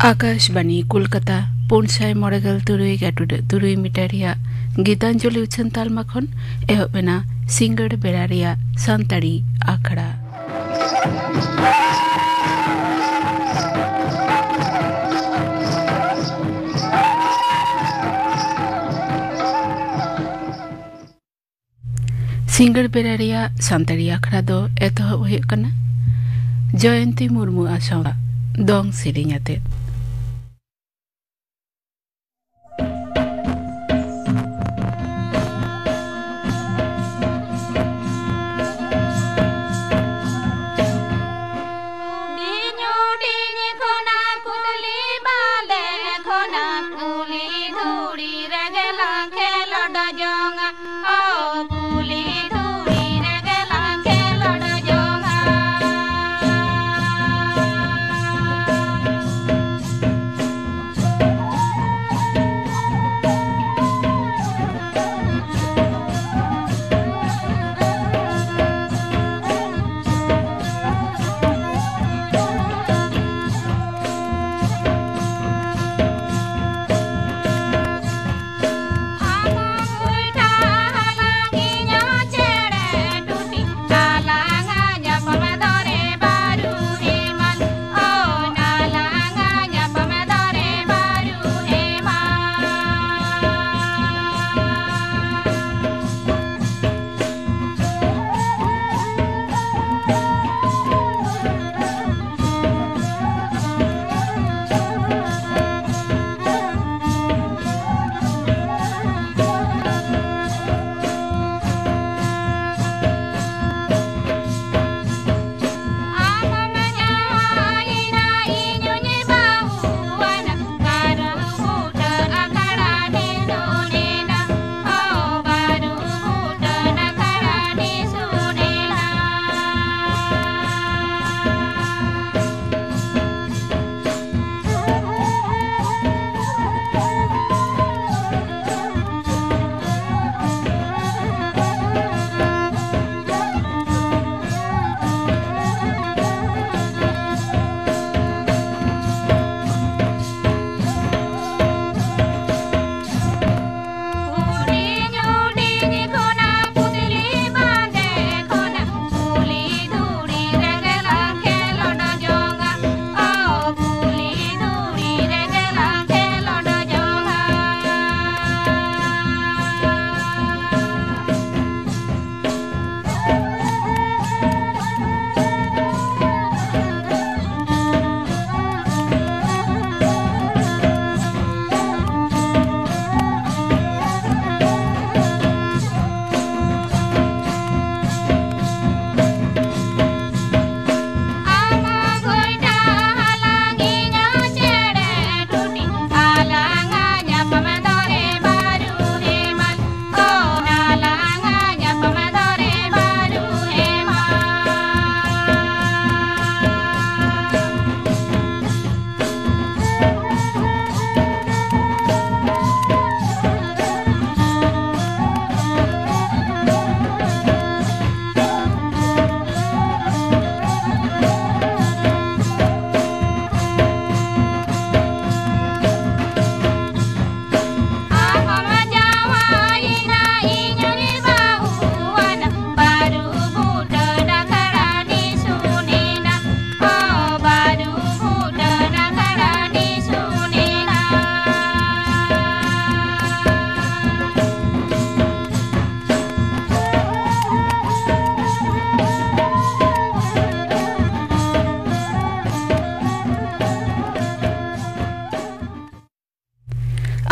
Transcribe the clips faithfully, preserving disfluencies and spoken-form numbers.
ᱟᱠᱟᱥᱵᱟᱱᱤ ᱠᱳᱞᱠᱟᱛᱟ, ᱯᱩᱱ ᱥᱟᱭ ᱢᱚᱬᱮ ᱜᱮᱞ ᱛᱩᱨᱩᱭ ᱜᱟᱴᱩᱰᱟᱹᱜ ᱛᱩᱨᱩᱭ ᱢᱤᱴᱟᱨ ᱨᱮᱭᱟᱜ ᱜᱤᱛᱟᱧᱡᱚᱞᱤ ᱩᱪᱷᱟᱹᱱ ᱛᱟᱞᱢᱟ ᱠᱷᱚᱱ ᱮᱦᱚᱵ ᱮᱱᱟ ᱥᱤᱸᱜᱟᱹᱲ ᱵᱮᱲᱟ ᱨᱮᱭᱟᱜ ᱥᱟᱱᱛᱟᱲᱤ ᱟᱠᱷᱲᱟ᱾ ᱥᱤᱸᱜᱟᱹᱲ ᱵᱮᱲᱟ ᱨᱮᱭᱟᱜ ᱥᱟᱱᱛᱟᱲᱤ ᱟᱠᱷᱲᱟ ᱫᱚ ᱮᱛᱚᱦᱚᱵ ᱦᱩᱭᱩᱜ ᱠᱟᱱᱟ ᱡᱚᱭᱚᱱᱛᱤ ᱢᱩᱨᱢᱩ ᱟᱜ ᱥᱟᱶᱛᱟ ᱫᱚᱝ ᱥᱮᱨᱮᱧ ᱟᱛᱮᱫ᱾ ᱦᱩᱰᱤᱧ ᱦᱩᱰᱤᱧ ᱠᱷᱚᱱᱟᱜ ᱠᱩᱞᱤ ᱵᱟᱸᱫᱮ ᱠᱷᱚᱱᱟᱜ ᱠᱩᱞᱤ ᱫᱷᱩᱲᱤ ᱨᱮᱜᱮ ᱞᱟᱝ ᱠᱷᱮᱞᱳᱰ ᱡᱚᱝᱟ᱾ ᱚ ᱠᱩᱞᱤ ᱫᱷᱩᱲᱤ ᱨᱮᱜᱮ ᱞᱟᱝ ᱠᱷᱮᱞᱳᱰ ᱡᱚᱝᱟ᱾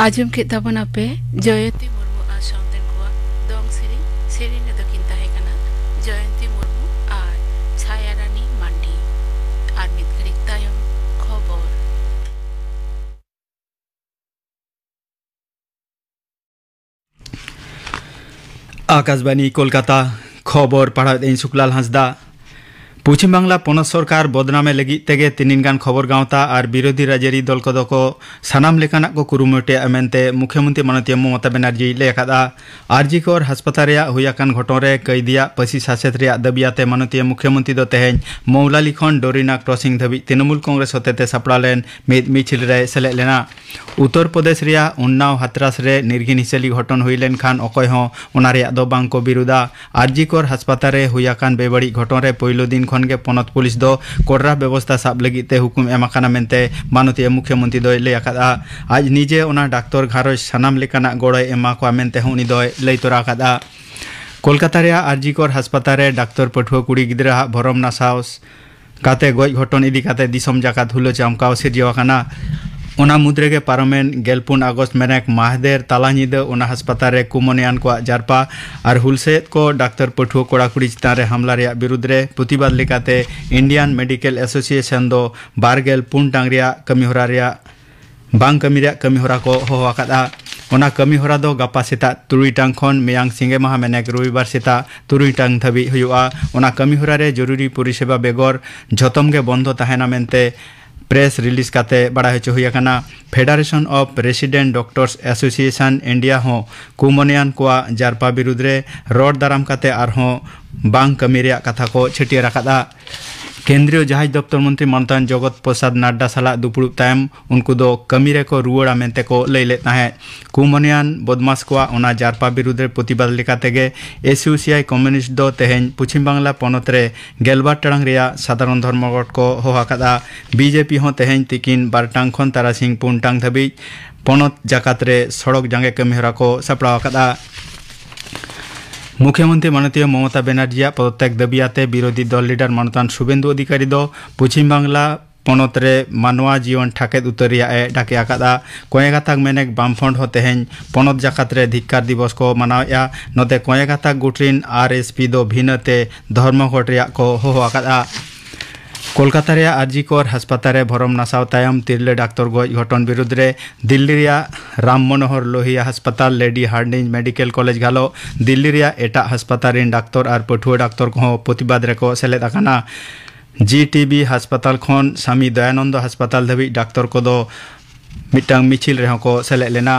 ᱟᱸᱡᱚᱢ ᱠᱮᱫ ᱛᱟᱵᱚᱱᱟᱯᱮ ᱡᱚᱭᱚᱱᱛᱤ ᱢᱩᱨᱢᱩ ᱟᱨ ᱥᱟᱶᱛᱮᱱ ᱠᱚᱣᱟᱜ ᱫᱚᱝ ᱥᱮᱨᱮᱧ᱾ ᱥᱮᱨᱮᱧ ᱨᱮᱫᱚ ᱠᱤᱱ ᱛᱟᱦᱮᱸ ᱠᱟᱱᱟ ᱡᱚᱭᱚᱱᱛᱤ ᱢᱩᱨᱢᱩ ᱟᱨ ᱪᱷᱟᱭᱟ ᱨᱟᱱᱤ ᱢᱟᱱᱰᱤ᱾ ᱟᱨ ᱢᱤᱫ ᱜᱷᱟᱹᱲᱤᱡ ᱛᱟᱭᱚᱢ ᱠᱷᱚᱵᱚᱨ᱾ ᱟᱠᱟᱥᱵᱟᱱᱤ ᱠᱳᱞᱠᱟᱛᱟ, ᱠᱷᱚᱵᱚᱨ ᱯᱟᱲᱦᱟᱣᱮᱫ ᱟᱹᱧ ᱥᱩᱠᱞᱟᱞ ᱦᱟᱸᱥᱫᱟ᱾ ᱯᱚᱪᱷᱤᱢ ᱵᱟᱝᱞᱟ ᱯᱚᱱᱚᱛ ᱥᱚᱨᱠᱟᱨ ᱵᱚᱫᱱᱟᱢᱮ ᱞᱟᱹᱜᱤᱫ ᱛᱮᱜᱮ ᱛᱤᱱᱤᱱ ᱜᱟᱱ ᱠᱷᱚᱵᱚᱨ ᱜᱟᱶᱛᱟ ᱟᱨ ᱵᱤᱨᱳᱫᱷᱤ ᱨᱟᱡᱽᱟᱹᱨᱤ ᱫᱚᱞ ᱠᱚᱫᱚ ᱠᱚ ᱥᱟᱱᱟᱢ ᱞᱮᱠᱟᱱᱟᱜ ᱠᱚ ᱠᱩᱨᱩᱢᱩᱴᱩᱭᱟ ᱢᱮᱱᱛᱮ ᱢᱩᱠᱷᱭᱚᱢᱚᱱᱛᱨᱤ ᱢᱟᱱᱚᱛᱤᱭᱟᱹ ᱢᱚᱢᱚᱛᱟ ᱵᱮᱱᱟᱨᱡᱤᱭ ᱞᱟᱹᱭ ᱟᱠᱟᱫᱼᱟ᱾ ᱟᱨᱡᱤ ᱠᱚᱨ ᱦᱟᱥᱯᱟᱛᱟᱞ ᱨᱮᱭᱟᱜ ᱦᱩᱭ ᱟᱠᱟᱱ ᱜᱷᱚᱴᱚᱱ ᱨᱮ ᱠᱟᱹᱭᱫᱤᱭᱟᱜ ᱯᱟᱹᱥᱤ ᱥᱟᱥᱮᱛ ᱨᱮᱭᱟᱜ ᱫᱟᱹᱵᱤ ᱟᱛᱮ ᱢᱟᱱᱚᱛᱤᱭᱟᱹ ᱢᱩᱠᱷᱭᱚᱢᱚᱱᱛᱨᱤ ᱫᱚ ᱛᱮᱦᱮᱧ ᱢᱚᱣᱞᱟᱞᱤ ᱠᱷᱚᱱ ᱰᱳᱨᱤᱱᱟ ᱠᱨᱚᱥᱤᱝ ᱫᱷᱟᱹᱵᱤᱡ ᱛᱨᱤᱱᱚᱢᱩᱞ ᱠᱚᱝᱜᱨᱮᱥ ᱦᱚᱛᱮᱛᱮ ᱥᱟᱯᱲᱟᱣ ᱞᱮᱱ ᱢᱤᱫ ᱢᱤᱪᱷᱤᱞ ᱨᱮᱭ ᱥᱮᱞᱮᱫ ᱞᱮᱱᱟ᱾ ᱩᱛᱛᱚᱨ ᱯᱨᱚᱫᱮᱥ ᱨᱮᱭᱟᱜ ᱩᱱᱱᱟᱣ ᱦᱟᱛᱨᱟᱥ ᱨᱮ ᱱᱤᱨᱜᱷᱤᱱ ᱦᱤᱥᱟᱹᱞᱤ ᱜᱷᱚᱴᱚᱱ ᱦᱩᱭ ᱞᱮᱱᱠᱷᱟᱱ ᱚᱠᱚᱭ ᱦᱚᱸ ᱚᱱᱟ ᱨᱮᱭᱟᱜ ᱫᱚ ᱵᱟᱝ ᱠᱚ ᱵᱤᱨᱩᱫᱟ᱾ ᱟᱨᱡᱤ ᱠᱚᱨ ᱦᱟᱥᱯᱟᱛᱟᱞ ᱨᱮ ᱦᱩᱭ ᱟᱠᱟᱱ ᱵᱮᱵᱟᱹᱲᱤᱡ ᱜᱷᱚᱴᱚᱱ ᱨᱮ ᱯᱳᱭᱞᱳ ᱫᱤᱱ ᱠᱷᱚᱱ ᱜᱮ ᱯᱚᱱᱚᱛ ᱯᱩᱞᱤᱥ ᱫᱚ ᱠᱚᱰᱨᱟ ᱵᱮᱵᱚᱥᱛᱟ ᱥᱟᱵ ᱞᱟᱹᱜᱤᱫ ᱛᱮ ᱦᱩᱠᱩᱢ ᱮᱢ ᱟᱠᱟᱱᱟ ᱢᱮᱱᱛᱮ ᱢᱟᱱᱚᱛᱤᱭᱟᱹ ᱢᱩᱠᱷᱭᱚᱢᱚᱱᱛᱨᱤ ᱫᱚᱭ ᱞᱟᱹᱭ ᱟᱠᱟᱫᱼᱟ᱾ ᱟᱡ ᱱᱤᱡᱮ ᱚᱱᱟ ᱰᱟᱠᱛᱚᱨ ᱜᱷᱟᱨᱚᱸᱡᱽ ᱥᱟᱱᱟᱢ ᱞᱮᱠᱟᱱᱟᱜ ᱜᱚᱲᱚᱭ ᱮᱢᱟ ᱠᱚᱣᱟ ᱢᱮᱱᱛᱮ ᱦᱚᱸ ᱩᱱᱤ ᱫᱚᱭ ᱞᱟᱹᱭ ᱛᱚᱨᱟ ᱟᱠᱟᱫᱼᱟ᱾ ᱠᱳᱞᱠᱟᱛᱟ ᱨᱮᱭᱟᱜ ᱟᱨᱡᱤ ᱠᱚᱨ ᱦᱟᱥᱯᱟᱛᱟᱞ ᱨᱮ ᱰᱟᱠᱛᱚᱨ ᱯᱟᱹᱴᱷᱩᱣᱟᱹ ᱠᱩᱲᱤ ᱜᱤᱫᱽᱨᱟᱹ ᱟᱜ ᱵᱷᱚᱨᱚᱢ ᱱᱟᱥᱟᱣ ᱠᱟᱛᱮ ᱜᱚᱡ ᱜᱷᱚᱴᱚᱱ ᱤᱫᱤ ᱠᱟᱛᱮ ᱫᱤᱥᱚᱢ ᱡᱟᱠᱟᱛ ᱦᱩᱞᱟᱹ ᱪᱟᱢᱠᱟᱣ ᱥᱤᱨᱡᱟᱹᱣ ᱟᱠᱟᱱᱟ᱾ ᱚᱱᱟ ᱢᱩᱫᱽ ᱨᱮᱜᱮ ᱯᱟᱨᱚᱢᱮᱱ ᱜᱮᱞᱯᱩᱱ ᱟᱜᱚᱥᱴ ᱢᱮᱱᱮᱠ ᱢᱟᱦᱫᱮᱨ ᱛᱟᱞᱟ ᱧᱤᱫᱟᱹ ᱚᱱᱟ ᱦᱟᱥᱯᱟᱛᱟᱞ ᱨᱮ ᱠᱩᱢᱚᱱᱤᱭᱟᱱ ᱠᱚᱣᱟᱜ ᱡᱟᱨᱯᱟ ᱟᱨ ᱦᱩᱞᱥᱟᱹᱭᱮᱫ ᱠᱚ ᱰᱟᱠᱛᱚᱨ ᱯᱟᱹᱴᱷᱩᱣᱟᱹ ᱠᱚᱲᱟ ᱠᱩᱲᱤ ᱪᱮᱛᱟᱱ ᱨᱮ ᱦᱟᱢᱞᱟ ᱨᱮᱭᱟᱜ ᱵᱤᱨᱩᱫᱽ ᱨᱮ ᱯᱨᱚᱛᱤᱵᱟᱫ ᱞᱮᱠᱟᱛᱮ ᱤᱱᱰᱤᱭᱟᱱ ᱢᱮᱰᱤᱠᱮᱞ ᱮᱥᱳᱥᱤᱭᱮᱥᱚᱱ ᱫᱚ ᱵᱟᱨ ᱜᱮᱞ ᱯᱩᱱ ᱴᱟᱝ ᱨᱮᱭᱟᱜ ᱠᱟᱹᱢᱤᱦᱚᱨᱟ ᱨᱮᱭᱟᱜ ᱵᱟᱝ ᱠᱟᱹᱢᱤ ᱨᱮᱭᱟᱜ ᱠᱟᱹᱢᱤ ᱦᱚᱨᱟ ᱠᱚ ᱦᱚᱦᱚ ᱟᱠᱟᱫᱼᱟ᱾ ᱚᱱᱟ ᱠᱟᱹᱢᱤ ᱦᱚᱨᱟ ᱫᱚ ᱜᱟᱯᱟ ᱥᱮᱛᱟᱜ ᱛᱩᱨᱩᱭ ᱴᱟᱝ ᱠᱷᱚᱱ ᱢᱮᱭᱟᱝ ᱥᱤᱸᱜᱮ ᱢᱟᱦᱟ ᱢᱮᱱᱮᱠ ᱨᱚᱵᱤᱵᱟᱨ ᱥᱮᱛᱟᱜ ᱛᱩᱨᱩᱭ ᱴᱟᱝ ᱫᱷᱟᱹᱵᱤᱡ ᱦᱩᱭᱩᱜᱼᱟ᱾ ᱚᱱᱟ ᱠᱟᱹᱢᱤ ᱦᱚᱨᱟ ᱨᱮ ᱡᱚᱨᱩᱨᱤ ᱯᱚᱨᱤᱥᱮᱵᱟ ᱵᱮᱜᱚᱨ ᱡᱷᱚᱛᱚᱢ ᱜᱮ ᱵᱚᱱᱫᱚ ᱛᱟᱦᱮᱱᱟ ᱢᱮᱱᱛᱮ ᱯᱨᱮᱥ ᱨᱤᱞᱤᱡᱽ ᱠᱟᱛᱮ ᱵᱟᱲᱟᱭ ᱦᱚᱪᱚ ᱦᱩᱭ ᱟᱠᱟᱱᱟ᱾ Federation of Resident Doctors Association India ᱦᱚᱸ ᱠᱩᱢᱚᱱᱤᱭᱟᱱ ᱠᱚᱣᱟᱜ ᱡᱟᱨᱯᱟ ᱵᱤᱨᱩᱫᱽ ᱨᱮ ᱨᱚᱲ ᱫᱟᱨᱟᱢ ᱠᱟᱛᱮ ᱟᱨᱦᱚᱸ ᱵᱟᱝ ᱠᱟᱹᱢᱤ ᱨᱮᱭᱟᱜ ᱠᱟᱛᱷᱟ ᱠᱚ ᱪᱷᱟᱹᱴᱭᱟᱹᱨ ᱟᱠᱟᱫᱼᱟ᱾ ᱠᱮᱱᱫᱨᱤᱭᱚ ᱡᱟᱦᱟᱡᱽ ᱫᱚᱯᱛᱚᱨ ᱢᱚᱱᱛᱨᱤ ᱢᱟᱱᱚᱛᱟᱱ ᱡᱚᱜᱚᱛ ᱯᱨᱚᱥᱟᱫᱽ ᱱᱟᱰᱰᱟ ᱥᱟᱞᱟᱜ ᱫᱩᱯᱲᱩᱵ ᱛᱟᱭᱚᱢ ᱩᱱᱠᱩ ᱫᱚ ᱠᱟᱹᱢᱤ ᱨᱮᱠᱚ ᱨᱩᱣᱟᱹᱲᱟ ᱢᱮᱱᱛᱮ ᱠᱚ ᱞᱟᱹᱭ ᱞᱮᱫ ᱛᱟᱦᱮᱸᱫ᱾ ᱠᱩᱢᱚᱱᱤᱭᱟᱱ ᱵᱚᱫᱢᱟᱥ ᱠᱚᱣᱟᱜ ᱚᱱᱟ ᱡᱟᱨᱯᱟ ᱵᱤᱨᱩᱫᱽ ᱨᱮ ᱯᱨᱚᱛᱤᱵᱟᱫ ᱞᱮᱠᱟᱛᱮ ᱜᱮ ᱮᱥ ᱤᱭᱩ ᱥᱤ ᱟᱭ ᱠᱚᱢᱭᱩᱱᱤᱥᱴ ᱫᱚ ᱛᱮᱦᱮᱧ ᱯᱚᱪᱷᱤᱢ ᱵᱟᱝᱞᱟ ᱯᱚᱱᱚᱛ ᱨᱮ ᱜᱮᱞᱵᱟᱨ ᱴᱟᱲᱟᱝ ᱨᱮᱭᱟᱜ ᱥᱟᱫᱷᱟᱨᱚᱱ ᱫᱷᱚᱨᱢᱚᱜᱷᱚᱴ ᱠᱚ ᱦᱚᱦᱚ ᱟᱠᱟᱫᱼᱟ᱾ ᱵᱤ ᱡᱮ ᱯᱤ ᱦᱚᱸ ᱛᱮᱦᱮᱧ ᱛᱤᱠᱤᱱ ᱵᱟᱨ ᱴᱟᱲᱟᱝ ᱠᱷᱚᱱ ᱛᱟᱨᱟᱥᱤᱧ ᱯᱩᱱ ᱴᱟᱲᱟᱝ ᱫᱷᱟᱹᱵᱤᱡ ᱯᱚᱱᱚᱛ ᱡᱟᱠᱟᱛ ᱨᱮ ᱥᱚᱲᱚᱠ ᱡᱟᱸᱜᱮ ᱠᱟᱹᱢᱤᱦᱚᱨᱟ ᱠᱚ ᱥᱟᱯᱲᱟᱣ ᱟᱠᱟᱫᱼᱟ᱾ ᱢᱩᱠᱷᱭᱚᱢᱚᱱᱛᱨᱤ ᱢᱟᱱᱚᱛᱤᱭᱟᱹ ᱢᱚᱢᱚᱛᱟ ᱵᱮᱱᱟᱨᱡᱤᱭᱟᱜ ᱯᱚᱫᱚᱛᱛᱮᱜ ᱫᱟᱹᱵᱤ ᱟᱛᱮ ᱵᱤᱨᱳᱫᱷᱤ ᱫᱚᱞ ᱞᱤᱰᱟᱨ ᱢᱟᱱᱚᱛᱟᱱ ᱥᱩᱵᱮᱱᱫᱩ ᱚᱫᱷᱤᱠᱟᱨᱤ ᱫᱚ ᱯᱚᱪᱷᱤᱢ ᱵᱟᱝᱞᱟ ᱯᱚᱱᱚᱛ ᱨᱮ ᱢᱟᱱᱣᱟ ᱡᱤᱭᱚᱱ ᱴᱷᱟᱠᱮᱫ ᱩᱛᱟᱹᱨ ᱨᱮᱭᱟᱜ ᱮ ᱰᱟᱠᱮ ᱟᱠᱟᱫᱼᱟ᱾ ᱠᱚᱭᱮ ᱜᱟᱛᱟᱠ ᱢᱮᱱᱮᱠ ᱵᱟᱢᱯᱷᱨᱚᱱᱴ ᱦᱚᱸ ᱛᱮᱦᱮᱧ ᱯᱚᱱᱚᱛ ᱡᱟᱠᱟᱛ ᱨᱮ ᱫᱷᱤᱠᱠᱟᱨ ᱫᱤᱵᱚᱥ ᱠᱚ ᱢᱟᱱᱟᱣᱮᱫᱼᱟ᱾ ᱱᱚᱛᱮ ᱠᱚᱭᱮ ᱜᱟᱛᱟᱠ ᱜᱩᱴ ᱨᱤᱱ ᱟᱨ ᱮᱥ ᱯᱤ ᱫᱚ ᱵᱷᱤᱱᱟᱹ ᱛᱮ ᱫᱷᱚᱨᱢᱚᱜᱷᱚᱴ ᱨᱮᱭᱟᱜ ᱠᱚ ᱦᱚᱦᱚ ᱟᱠᱟᱫᱼᱟ᱾ ᱠᱳᱞᱠᱟᱛᱟ ᱨᱮᱭᱟᱜ ᱟᱨᱡᱤ ᱠᱚᱨ ᱦᱟᱥᱯᱟᱛᱟᱞ ᱨᱮ ᱵᱷᱚᱨᱚᱢ ᱱᱟᱥᱟᱣ ᱛᱟᱭᱚᱢ ᱛᱤᱨᱞᱟᱹ ᱰᱟᱠᱛᱚᱨ ᱜᱚᱡ ᱜᱷᱚᱴᱚᱱ ᱵᱤᱨᱩᱫᱽ ᱨᱮ ᱫᱤᱞᱞᱤ ᱨᱮᱭᱟᱜ ᱨᱟᱢ ᱢᱚᱱᱳᱦᱚᱨ ᱞᱳᱦᱤᱭᱟ ᱦᱟᱥᱯᱟᱛᱟᱞ, ᱞᱮᱰᱤ ᱦᱟᱨᱰᱤᱧᱡᱽ ᱢᱮᱰᱤᱠᱮᱞ ᱠᱚᱞᱮᱡᱽ ᱜᱷᱟᱞᱚ, ᱫᱤᱞᱞᱤ ᱨᱮᱭᱟᱜ ᱮᱴᱟᱜ ᱦᱟᱥᱯᱟᱛᱟᱞ ᱨᱤᱱ ᱰᱟᱠᱛᱚᱨ ᱟᱨ ᱯᱟᱹᱴᱷᱩᱣᱟᱹ ᱰᱟᱠᱛᱚᱨ ᱠᱚᱦᱚᱸ ᱯᱨᱚᱛᱤᱵᱟᱫ ᱨᱮᱠᱚ ᱥᱮᱞᱮᱫ ᱟᱠᱟᱱᱟ᱾ ᱡᱤ ᱴᱤ ᱵᱤ ᱦᱟᱥᱯᱟᱛᱟᱞ ᱠᱷᱚᱱ ᱥᱟᱢᱤ ᱫᱚᱭᱟᱱᱚᱱᱫᱚ ᱦᱟᱥᱯᱟᱛᱟᱞ ᱫᱷᱟᱹᱵᱤᱡ ᱰᱟᱠᱛᱚᱨ ᱠᱚᱫᱚ ᱢᱤᱫᱴᱟᱝ ᱢᱤᱪᱷᱤᱞ ᱨᱮᱦᱚᱸ ᱠᱚ ᱥᱮᱞᱮᱫ ᱞᱮᱱᱟ᱾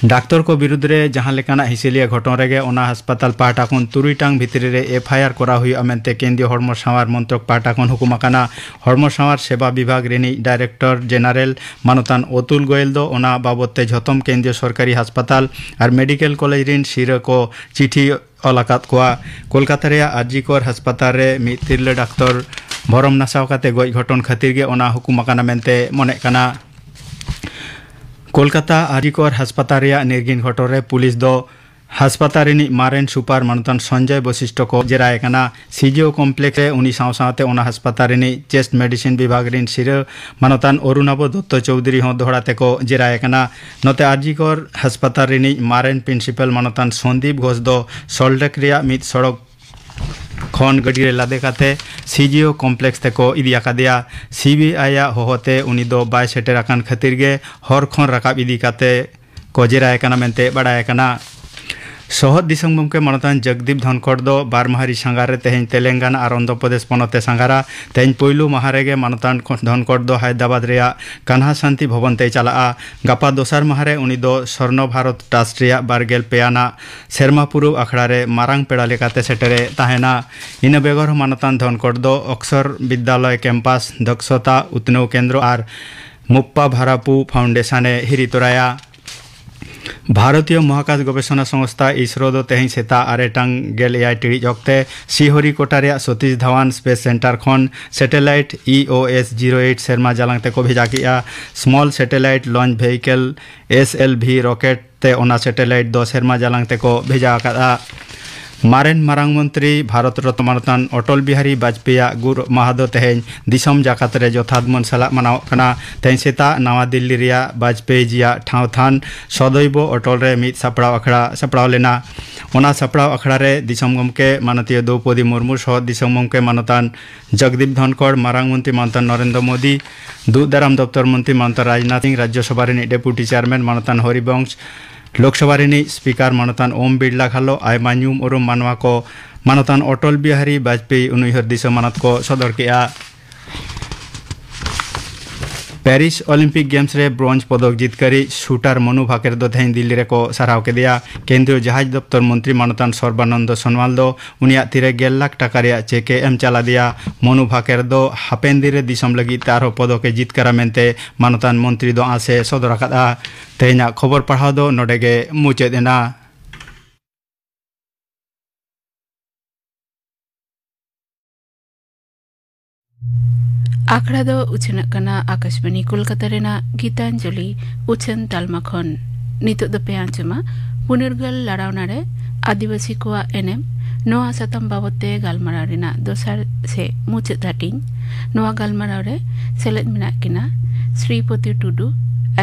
ᱰᱟᱠᱛᱚᱨ ᱠᱚ ᱵᱤᱨᱩᱫᱽ ᱨᱮ ᱡᱟᱦᱟᱸ ᱞᱮᱠᱟᱱᱟᱜ ᱦᱤᱸᱥᱟᱹᱞᱤᱭᱟᱹ ᱜᱷᱚᱴᱚᱱ ᱨᱮᱜᱮ ᱚᱱᱟ ᱦᱟᱥᱯᱟᱛᱟᱞ ᱯᱟᱦᱴᱟ ᱠᱷᱚᱱ ᱛᱩᱨᱩᱭ ᱴᱟᱝ ᱵᱷᱤᱛᱨᱤ ᱨᱮ ᱮᱯᱷ ᱟᱭ ᱟᱨ ᱠᱚᱨᱟᱣ ᱦᱩᱭᱩᱜᱼᱟ ᱢᱮᱱᱛᱮ ᱠᱮᱱᱫᱨᱤᱭᱚ ᱦᱚᱲᱢᱚ ᱥᱟᱶᱟᱨ ᱢᱚᱱᱛᱨᱚᱠ ᱯᱟᱦᱴᱟ ᱠᱷᱚᱱ ᱦᱩᱠᱩᱢ ᱟᱠᱟᱱᱟ᱾ ᱦᱚᱲᱢᱚ ᱥᱟᱶᱟᱨ ᱥᱮᱵᱟ ᱵᱤᱵᱷᱟᱜᱽ ᱨᱤᱱᱤᱡ ᱰᱟᱭᱨᱮᱠᱴᱚᱨ ᱡᱮᱱᱟᱨᱮᱞ ᱢᱟᱱᱚᱛᱟᱱ ᱚᱛᱩᱞ ᱜᱳᱭᱮᱞ ᱫᱚ ᱚᱱᱟ ᱵᱟᱵᱚᱛ ᱛᱮ ᱡᱷᱚᱛᱚᱢ ᱠᱮᱱᱫᱨᱤᱭᱚ ᱥᱚᱨᱠᱟᱨᱤ ᱦᱟᱥᱯᱟᱛᱟᱞ ᱟᱨ ᱢᱮᱰᱤᱠᱮᱞ ᱠᱚᱞᱮᱡᱽ ᱨᱤᱱ ᱥᱤᱨᱟᱹ ᱠᱚ ᱪᱤᱴᱷᱤ ᱚᱞ ᱟᱠᱟᱫ ᱠᱚᱣᱟ᱾ ᱠᱳᱞᱠᱟᱛᱟ ᱨᱮᱭᱟᱜ ᱟᱨᱡᱤ ᱠᱚᱨ ᱦᱟᱥᱯᱟᱛᱟᱞ ᱨᱮ ᱢᱤᱫ ᱛᱤᱨᱞᱟᱹ ᱰᱟᱠᱛᱚᱨ ᱵᱷᱚᱨᱚᱢ ᱱᱟᱥᱟᱣ ᱠᱟᱛᱮ ᱜᱚᱡ ᱜᱷᱚᱴᱚᱱ ᱠᱷᱟᱹᱛᱤᱨ ᱜᱮ ᱚᱱᱟ ᱦᱩᱠᱩᱢ ᱟᱠᱟᱱᱟ ᱢᱮᱱᱛᱮ ᱢᱚᱱᱮᱜ ᱠᱟᱱᱟ᱾ ᱠᱳᱞᱠᱟᱛᱟ ᱟᱨᱡᱤ ᱠᱚᱨ ᱦᱟᱥᱯᱟᱛᱟᱞ ᱨᱮᱭᱟᱜ ᱱᱤᱨᱜᱷᱤᱱ ᱜᱷᱚᱴᱚᱱ ᱨᱮ ᱯᱩᱞᱤᱥ ᱫᱚ ᱦᱟᱥᱯᱟᱛᱟᱞ ᱨᱤᱱᱤᱡ ᱢᱟᱨᱮᱱ ᱥᱩᱯᱟᱨ ᱢᱟᱱᱚᱛᱟᱱ ᱥᱚᱧᱡᱚᱭ ᱵᱳᱥᱤᱥᱴᱚ ᱠᱚ ᱡᱮᱨᱟᱭᱮ ᱠᱟᱱᱟ᱾ ᱥᱤᱡᱤᱳ ᱠᱚᱢᱯᱞᱮᱠᱥ ᱨᱮ ᱩᱱᱤ ᱥᱟᱶ ᱥᱟᱶᱛᱮ ᱚᱱᱟ ᱦᱟᱥᱯᱟᱛᱟᱞ ᱨᱤᱱᱤᱡ ᱪᱮᱥᱴ ᱢᱮᱰᱤᱥᱤᱱ ᱵᱤᱵᱷᱟᱜᱽ ᱨᱤᱱ ᱥᱤᱨᱟᱹ ᱢᱟᱱᱚᱛᱟᱱ ᱚᱨᱩᱱᱟᱵᱷ ᱫᱚᱛᱛᱚ ᱪᱳᱣᱫᱷᱩᱨᱤ ᱦᱚᱸ ᱫᱚᱦᱲᱟ ᱛᱮᱠᱚ ᱡᱮᱨᱟᱭᱮ ᱠᱟᱱᱟ᱾ ᱱᱚᱛᱮ ᱟᱨᱡᱤᱠᱚᱨ ᱦᱟᱥᱯᱟᱛᱟᱞ ᱨᱤᱱᱤᱡ ᱢᱟᱨᱮᱱ ᱯᱨᱤᱱᱥᱤᱯᱟᱞ ᱢᱟᱱᱚᱛᱟᱱ ᱥᱚᱱᱫᱤᱯ ᱜᱷᱳᱥ ᱫᱚ ᱥᱚᱞᱰᱮᱠ ᱨᱮᱭᱟᱜ ᱢᱤᱫ ᱥᱚᱲᱚᱠ ᱠᱷᱚᱱ ᱜᱟᱹᱰᱤ ᱨᱮ ᱞᱟᱫᱮ ᱠᱟᱛᱮ ᱥᱤᱡᱤᱳ ᱠᱚᱢᱯᱞᱮᱠᱥ ᱛᱮᱠᱚ ᱤᱫᱤ ᱟᱠᱟᱫᱮᱭᱟ᱾ ᱥᱤ ᱵᱤ ᱟᱭ ᱟᱜ ᱦᱚᱦᱚᱛᱮ ᱩᱱᱤ ᱫᱚ ᱵᱟᱭ ᱥᱮᱴᱮᱨ ᱟᱠᱟᱱ ᱠᱷᱟᱹᱛᱤᱨ ᱜᱮ ᱦᱚᱨ ᱠᱷᱚᱱ ᱨᱟᱠᱟᱵ ᱤᱫᱤ ᱠᱟᱛᱮ ᱠᱚ ᱡᱮᱨᱟᱭ ᱠᱟᱱᱟ ᱢᱮᱱᱛᱮ ᱵᱟᱲᱟᱭ ᱠᱟᱱᱟ᱾ ᱥᱚᱦᱚᱫ ᱫᱤᱥᱚᱢ ᱜᱚᱢᱠᱮ ᱢᱟᱱᱚᱛᱟᱱ ᱡᱚᱜᱽᱫᱤᱯ ᱫᱷᱚᱱᱠᱚᱲ ᱫᱚ ᱵᱟᱨ ᱢᱟᱦᱟᱨᱤ ᱥᱟᱸᱜᱷᱟᱨ ᱨᱮ ᱛᱮᱦᱮᱧ ᱛᱮᱞᱮᱝᱜᱟᱱᱟ ᱟᱨ ᱚᱱᱫᱷᱨᱚ ᱯᱨᱚᱫᱮᱥ ᱯᱚᱱᱚᱛ ᱮ ᱥᱟᱸᱜᱷᱟᱨᱟ᱾ ᱛᱮᱦᱮᱧ ᱯᱩᱭᱞᱩ ᱢᱟᱦᱟ ᱨᱮᱜᱮ ᱢᱟᱱᱚᱛᱟᱱ ᱠᱷᱚ-, ᱫᱷᱚᱱᱠᱚᱲ ᱫᱚ ᱦᱟᱭᱫᱨᱟᱵᱟᱫᱽ ᱨᱮᱭᱟᱜ ᱠᱟᱱᱦᱟ ᱥᱟᱱᱛᱤ ᱵᱷᱚᱵᱚᱱ ᱛᱮᱭ ᱪᱟᱞᱟᱜᱼᱟ᱾ ᱜᱟᱯᱟ ᱫᱚᱥᱟᱨ ᱢᱟᱦᱟ ᱨᱮ ᱩᱱᱤ ᱫᱚ ᱥᱚᱨᱱᱚ ᱵᱷᱟᱨᱚᱛ ᱴᱨᱟᱥᱴ ᱨᱮᱭᱟᱜ ᱵᱟᱨ ᱜᱮᱞ ᱯᱮ ᱟᱱᱟᱜ ᱥᱮᱨᱢᱟ ᱯᱩᱨᱟᱹᱣ ᱟᱠᱷᱲᱟ ᱨᱮ ᱢᱟᱨᱟᱝ ᱯᱮᱲᱟ ᱞᱮᱠᱟᱛᱮ ᱥᱮᱴᱮᱨᱮ ᱛᱟᱦᱮᱱᱟ᱾ ᱤᱱᱟᱹ ᱵᱮᱜᱚᱨ ᱦᱚᱸ ᱢᱟᱱᱚᱛᱟᱱ ᱫᱷᱚᱱᱠᱚᱲ ᱫᱚ ᱚᱠᱥᱚᱨ ᱵᱤᱫᱽᱫᱟᱞᱚᱭ ᱠᱮᱢᱯᱟᱥ, ᱫᱚᱠᱥᱚᱛᱟ ᱩᱛᱱᱟᱹᱣ ᱠᱮᱱᱫᱨᱚ ᱟᱨ ᱢᱩᱯᱯᱟ ᱵᱷᱟᱨᱟᱯᱩ ᱯᱷᱟᱣᱩᱱᱰᱮᱥᱚᱱ ᱮ ᱦᱤᱨᱤ ᱛᱚᱨᱟᱭᱟ᱾ ᱵᱷᱟᱨᱚᱛᱤᱭᱚ ᱢᱚᱦᱟᱠᱟᱥ ᱜᱚᱵᱮᱥᱚᱱᱟ ᱥᱚᱝᱥᱛᱷᱟ ᱤᱥᱨᱳ ᱫᱚ ᱛᱮᱦᱮᱧ ᱥᱮᱛᱟᱜ ᱟᱨᱮ ᱴᱟᱝ ᱜᱮᱞ ᱮᱭᱟᱭ ᱴᱤᱲᱤᱡ ᱚᱠᱛᱮ ᱥᱨᱤᱦᱚᱨᱤᱠᱳᱴᱟ ᱨᱮᱭᱟᱜ ᱥᱚᱛᱤᱥ ᱫᱷᱟᱣᱟᱱ ᱥᱯᱮᱥ ᱥᱮᱱᱴᱟᱨ ᱠᱷᱚᱱ satellite E O S zero eight ᱥᱮᱨᱢᱟ ᱡᱟᱞᱟᱝ ᱛᱮᱠᱚ ᱵᱷᱮᱡᱟ ᱠᱮᱫᱼᱟ᱾ ᱥᱢᱚᱞ ᱥᱮᱴᱮᱞᱟᱭᱤᱴ ᱞᱚᱧᱪ ᱵᱷᱮᱦᱤᱠᱮᱞ, ᱮᱥ ᱮᱞ ᱵᱷᱤ, ᱨᱚᱠᱮᱴ ᱛᱮ ᱚᱱᱟ ᱥᱮᱴᱮᱞᱟᱭᱤᱴ ᱫᱚ ᱥᱮᱨᱢᱟ ᱡᱟᱞᱟᱝ ᱛᱮᱠᱚ ᱵᱷᱮᱡᱟ ᱟᱠᱟᱫᱼᱟ᱾ ᱢᱟᱨᱮᱱ ᱢᱟᱨᱟᱝ ᱢᱚᱱᱛᱨᱤ ᱵᱷᱟᱨᱚᱛ ᱨᱚᱛᱱ ᱢᱟᱱᱚᱛᱟᱱ ᱚᱴᱚᱞ ᱵᱤᱦᱟᱨᱤ ᱵᱟᱡᱽᱯᱮᱭᱤᱭᱟᱜ ᱜᱩᱨ ᱢᱟᱦᱟ ᱫᱚ ᱛᱮᱦᱮᱧ ᱫᱤᱥᱚᱢ ᱡᱟᱠᱟᱛ ᱨᱮ ᱡᱚᱛᱷᱟᱛ ᱢᱟᱹᱱ ᱥᱟᱞᱟᱜ ᱢᱟᱱᱟᱣᱚᱜ ᱠᱟᱱᱟ᱾ ᱛᱮᱦᱮᱧ ᱥᱮᱛᱟᱜ ᱱᱟᱣᱟ ᱫᱤᱞᱞᱤ ᱨᱮᱭᱟᱜ ᱵᱟᱡᱽᱯᱮᱭᱤ ᱡᱤᱭᱟᱜ ᱴᱷᱟᱶ ᱛᱷᱟᱱ ᱥᱚᱫᱚᱭᱵᱚ ᱚᱴᱚᱞ ᱨᱮ ᱢᱤᱫ ᱥᱟᱯᱲᱟᱣ ᱟᱠᱷᱲᱟ ᱥᱟᱯᱲᱟᱣ ᱞᱮᱱᱟ᱾ ᱚᱱᱟ ᱥᱟᱯᱲᱟᱣ ᱟᱠᱷᱲᱟ ᱨᱮ ᱫᱤᱥᱚᱢ ᱜᱚᱢᱠᱮ ᱢᱟᱱᱚᱛᱤᱭᱟᱹ ᱫᱨᱚᱣᱯᱚᱫᱤ ᱢᱩᱨᱢᱩ ᱥᱚᱦᱚ ᱫᱤᱥᱚᱢ ᱜᱚᱢᱠᱮ ᱢᱟᱱᱚᱛᱟᱱ ᱡᱚᱜᱽᱫᱤᱯ ᱫᱷᱚᱱᱠᱚᱲ, ᱢᱟᱨᱟᱝ ᱢᱚᱱᱛᱨᱤ ᱢᱟᱱᱚᱛᱟᱱ ᱱᱚᱨᱮᱱᱫᱨᱚ ᱢᱳᱫᱤ, ᱫᱩᱜ ᱫᱟᱨᱟᱢ ᱫᱚᱯᱛᱚᱨ ᱢᱚᱱᱛᱨᱤ ᱢᱟᱱᱚᱛᱟᱱ ᱨᱟᱡᱽᱱᱟᱛᱷ ᱥᱤᱝ, ᱨᱟᱡᱽᱡᱚᱥᱚᱵᱷᱟ ᱨᱤᱱᱤᱡ ᱰᱮᱯᱩᱴᱤ ᱪᱮᱭᱟᱨᱢᱮᱱ ᱢᱟᱱᱚᱛᱟᱱ ᱦᱚᱨᱤᱵᱚᱝᱥ, ᱞᱳᱠᱥᱚᱵᱷᱟ ᱨᱤᱱᱤᱡ ᱥᱯᱤᱠᱟᱨ ᱢᱟᱱᱚᱛᱟᱱ ᱳᱢ ᱵᱤᱨᱞᱟ ᱠᱷᱟᱞᱚ ᱟᱭᱢᱟ ᱧᱩᱢ ᱩᱨᱩᱢ ᱢᱟᱱᱣᱟ ᱠᱚ ᱢᱟᱱᱚᱛᱟᱱ ᱚᱴᱚᱞ ᱵᱤᱦᱟᱨᱤ ᱵᱟᱡᱽᱯᱮᱭᱤ ᱩᱱᱩᱭᱦᱟᱹᱨ ᱫᱤᱥᱟᱹ ᱢᱟᱱᱚᱛ ᱠᱚ ᱥᱚᱫᱚᱨ ᱠᱮᱫᱼᱟ᱾ ᱯᱮᱨᱤᱥ ᱚᱞᱤᱢᱯᱤᱠ ᱜᱮᱢᱥ ᱨᱮ ᱵᱨᱳᱧᱡᱽ ᱯᱚᱫᱚᱠ ᱡᱤᱛᱠᱟᱹᱨᱤᱡ ᱥᱩᱴᱟᱨ ᱢᱚᱱᱩ ᱵᱷᱟᱠᱮᱨ ᱫᱚ ᱛᱮᱦᱮᱧ ᱫᱤᱞᱞᱤ ᱨᱮᱠᱚ ᱥᱟᱨᱦᱟᱣ ᱠᱮᱫᱮᱭᱟ᱾ ᱠᱮᱱᱫᱨᱤᱭᱚ ᱡᱟᱦᱟᱡᱽ ᱫᱚᱯᱛᱚᱨ ᱢᱚᱱᱛᱨᱤ ᱢᱟᱱᱚᱛᱟᱱ ᱥᱚᱨᱵᱟᱱᱚᱱᱫᱚ ᱥᱳᱱᱣᱟᱞ ᱫᱚ ᱩᱱᱤᱭᱟᱜ ᱛᱤᱨᱮ ᱜᱮᱞ ᱞᱟᱠᱷ ᱴᱟᱠᱟ ᱨᱮᱭᱟᱜ ᱪᱮᱠ ᱮ ᱮᱢ ᱪᱟᱞ ᱟᱫᱮᱭᱟ᱾ ᱢᱚᱱᱩ ᱵᱷᱟᱠᱮᱨ ᱫᱚ ᱦᱟᱯᱮᱱ ᱫᱤᱱ ᱨᱮ ᱫᱤᱥᱚᱢ ᱞᱟᱹᱜᱤᱫ ᱛᱮ ᱟᱨᱦᱚᱸ ᱯᱚᱫᱚᱠ ᱮ ᱡᱤᱛᱠᱟᱹᱨᱟ ᱢᱮᱱᱛᱮ ᱢᱟᱱᱚᱛᱟᱱ ᱢᱚᱱᱛᱨᱤ ᱫᱚ ᱟᱸᱥ ᱮ ᱥᱚᱫᱚᱨ ᱟᱠᱟᱫᱼᱟ᱾ ᱛᱮᱦᱮᱧᱟᱜ ᱠᱷᱚᱵᱚᱨ ᱯᱟᱲᱦᱟᱣ ᱫᱚ ᱱᱚᱰᱮ ᱜᱮ ᱢᱩᱪᱟᱹᱫ ᱮᱱᱟ᱾ ᱟᱠᱷᱲᱟ ᱫᱚ ᱩᱪᱷᱟᱹᱱᱚᱜ ᱠᱟᱱᱟ ᱟᱠᱟᱥᱵᱟᱱᱤ ᱠᱳᱞᱠᱟᱛᱟ ᱨᱮᱱᱟᱜ ᱜᱤᱛᱟᱧᱡᱚᱞᱤ ᱩᱪᱷᱟᱹᱱ ᱛᱟᱞᱢᱟ ᱠᱷᱚᱱ᱾ ᱱᱤᱛᱚᱜ ᱫᱚᱯᱮ ᱟᱸᱡᱚᱢᱟ ᱯᱩᱱᱩᱨᱜᱟᱹᱞ ᱞᱟᱲᱟᱣᱱᱟ ᱨᱮ ᱟᱹᱫᱤᱵᱟᱹᱥᱤ ᱠᱚᱣᱟᱜ ᱮᱱᱮᱢ᱾ ᱱᱚᱣᱟ ᱥᱟᱛᱟᱢ ᱵᱟᱵᱚᱛ ᱛᱮ ᱜᱟᱞᱢᱟᱨᱟᱣ ᱨᱮᱱᱟᱜ ᱫᱚᱥᱟᱨ ᱥᱮ ᱢᱩᱪᱟᱹᱫ ᱦᱟᱹᱴᱤᱧ᱾ ᱱᱚᱣᱟ ᱜᱟᱞᱢᱟᱨᱟᱣ ᱨᱮ ᱥᱮᱞᱮᱫ ᱢᱮᱱᱟᱜ ᱠᱤᱱᱟ ᱥᱨᱤᱯᱚᱛᱤ ᱴᱩᱰᱩ,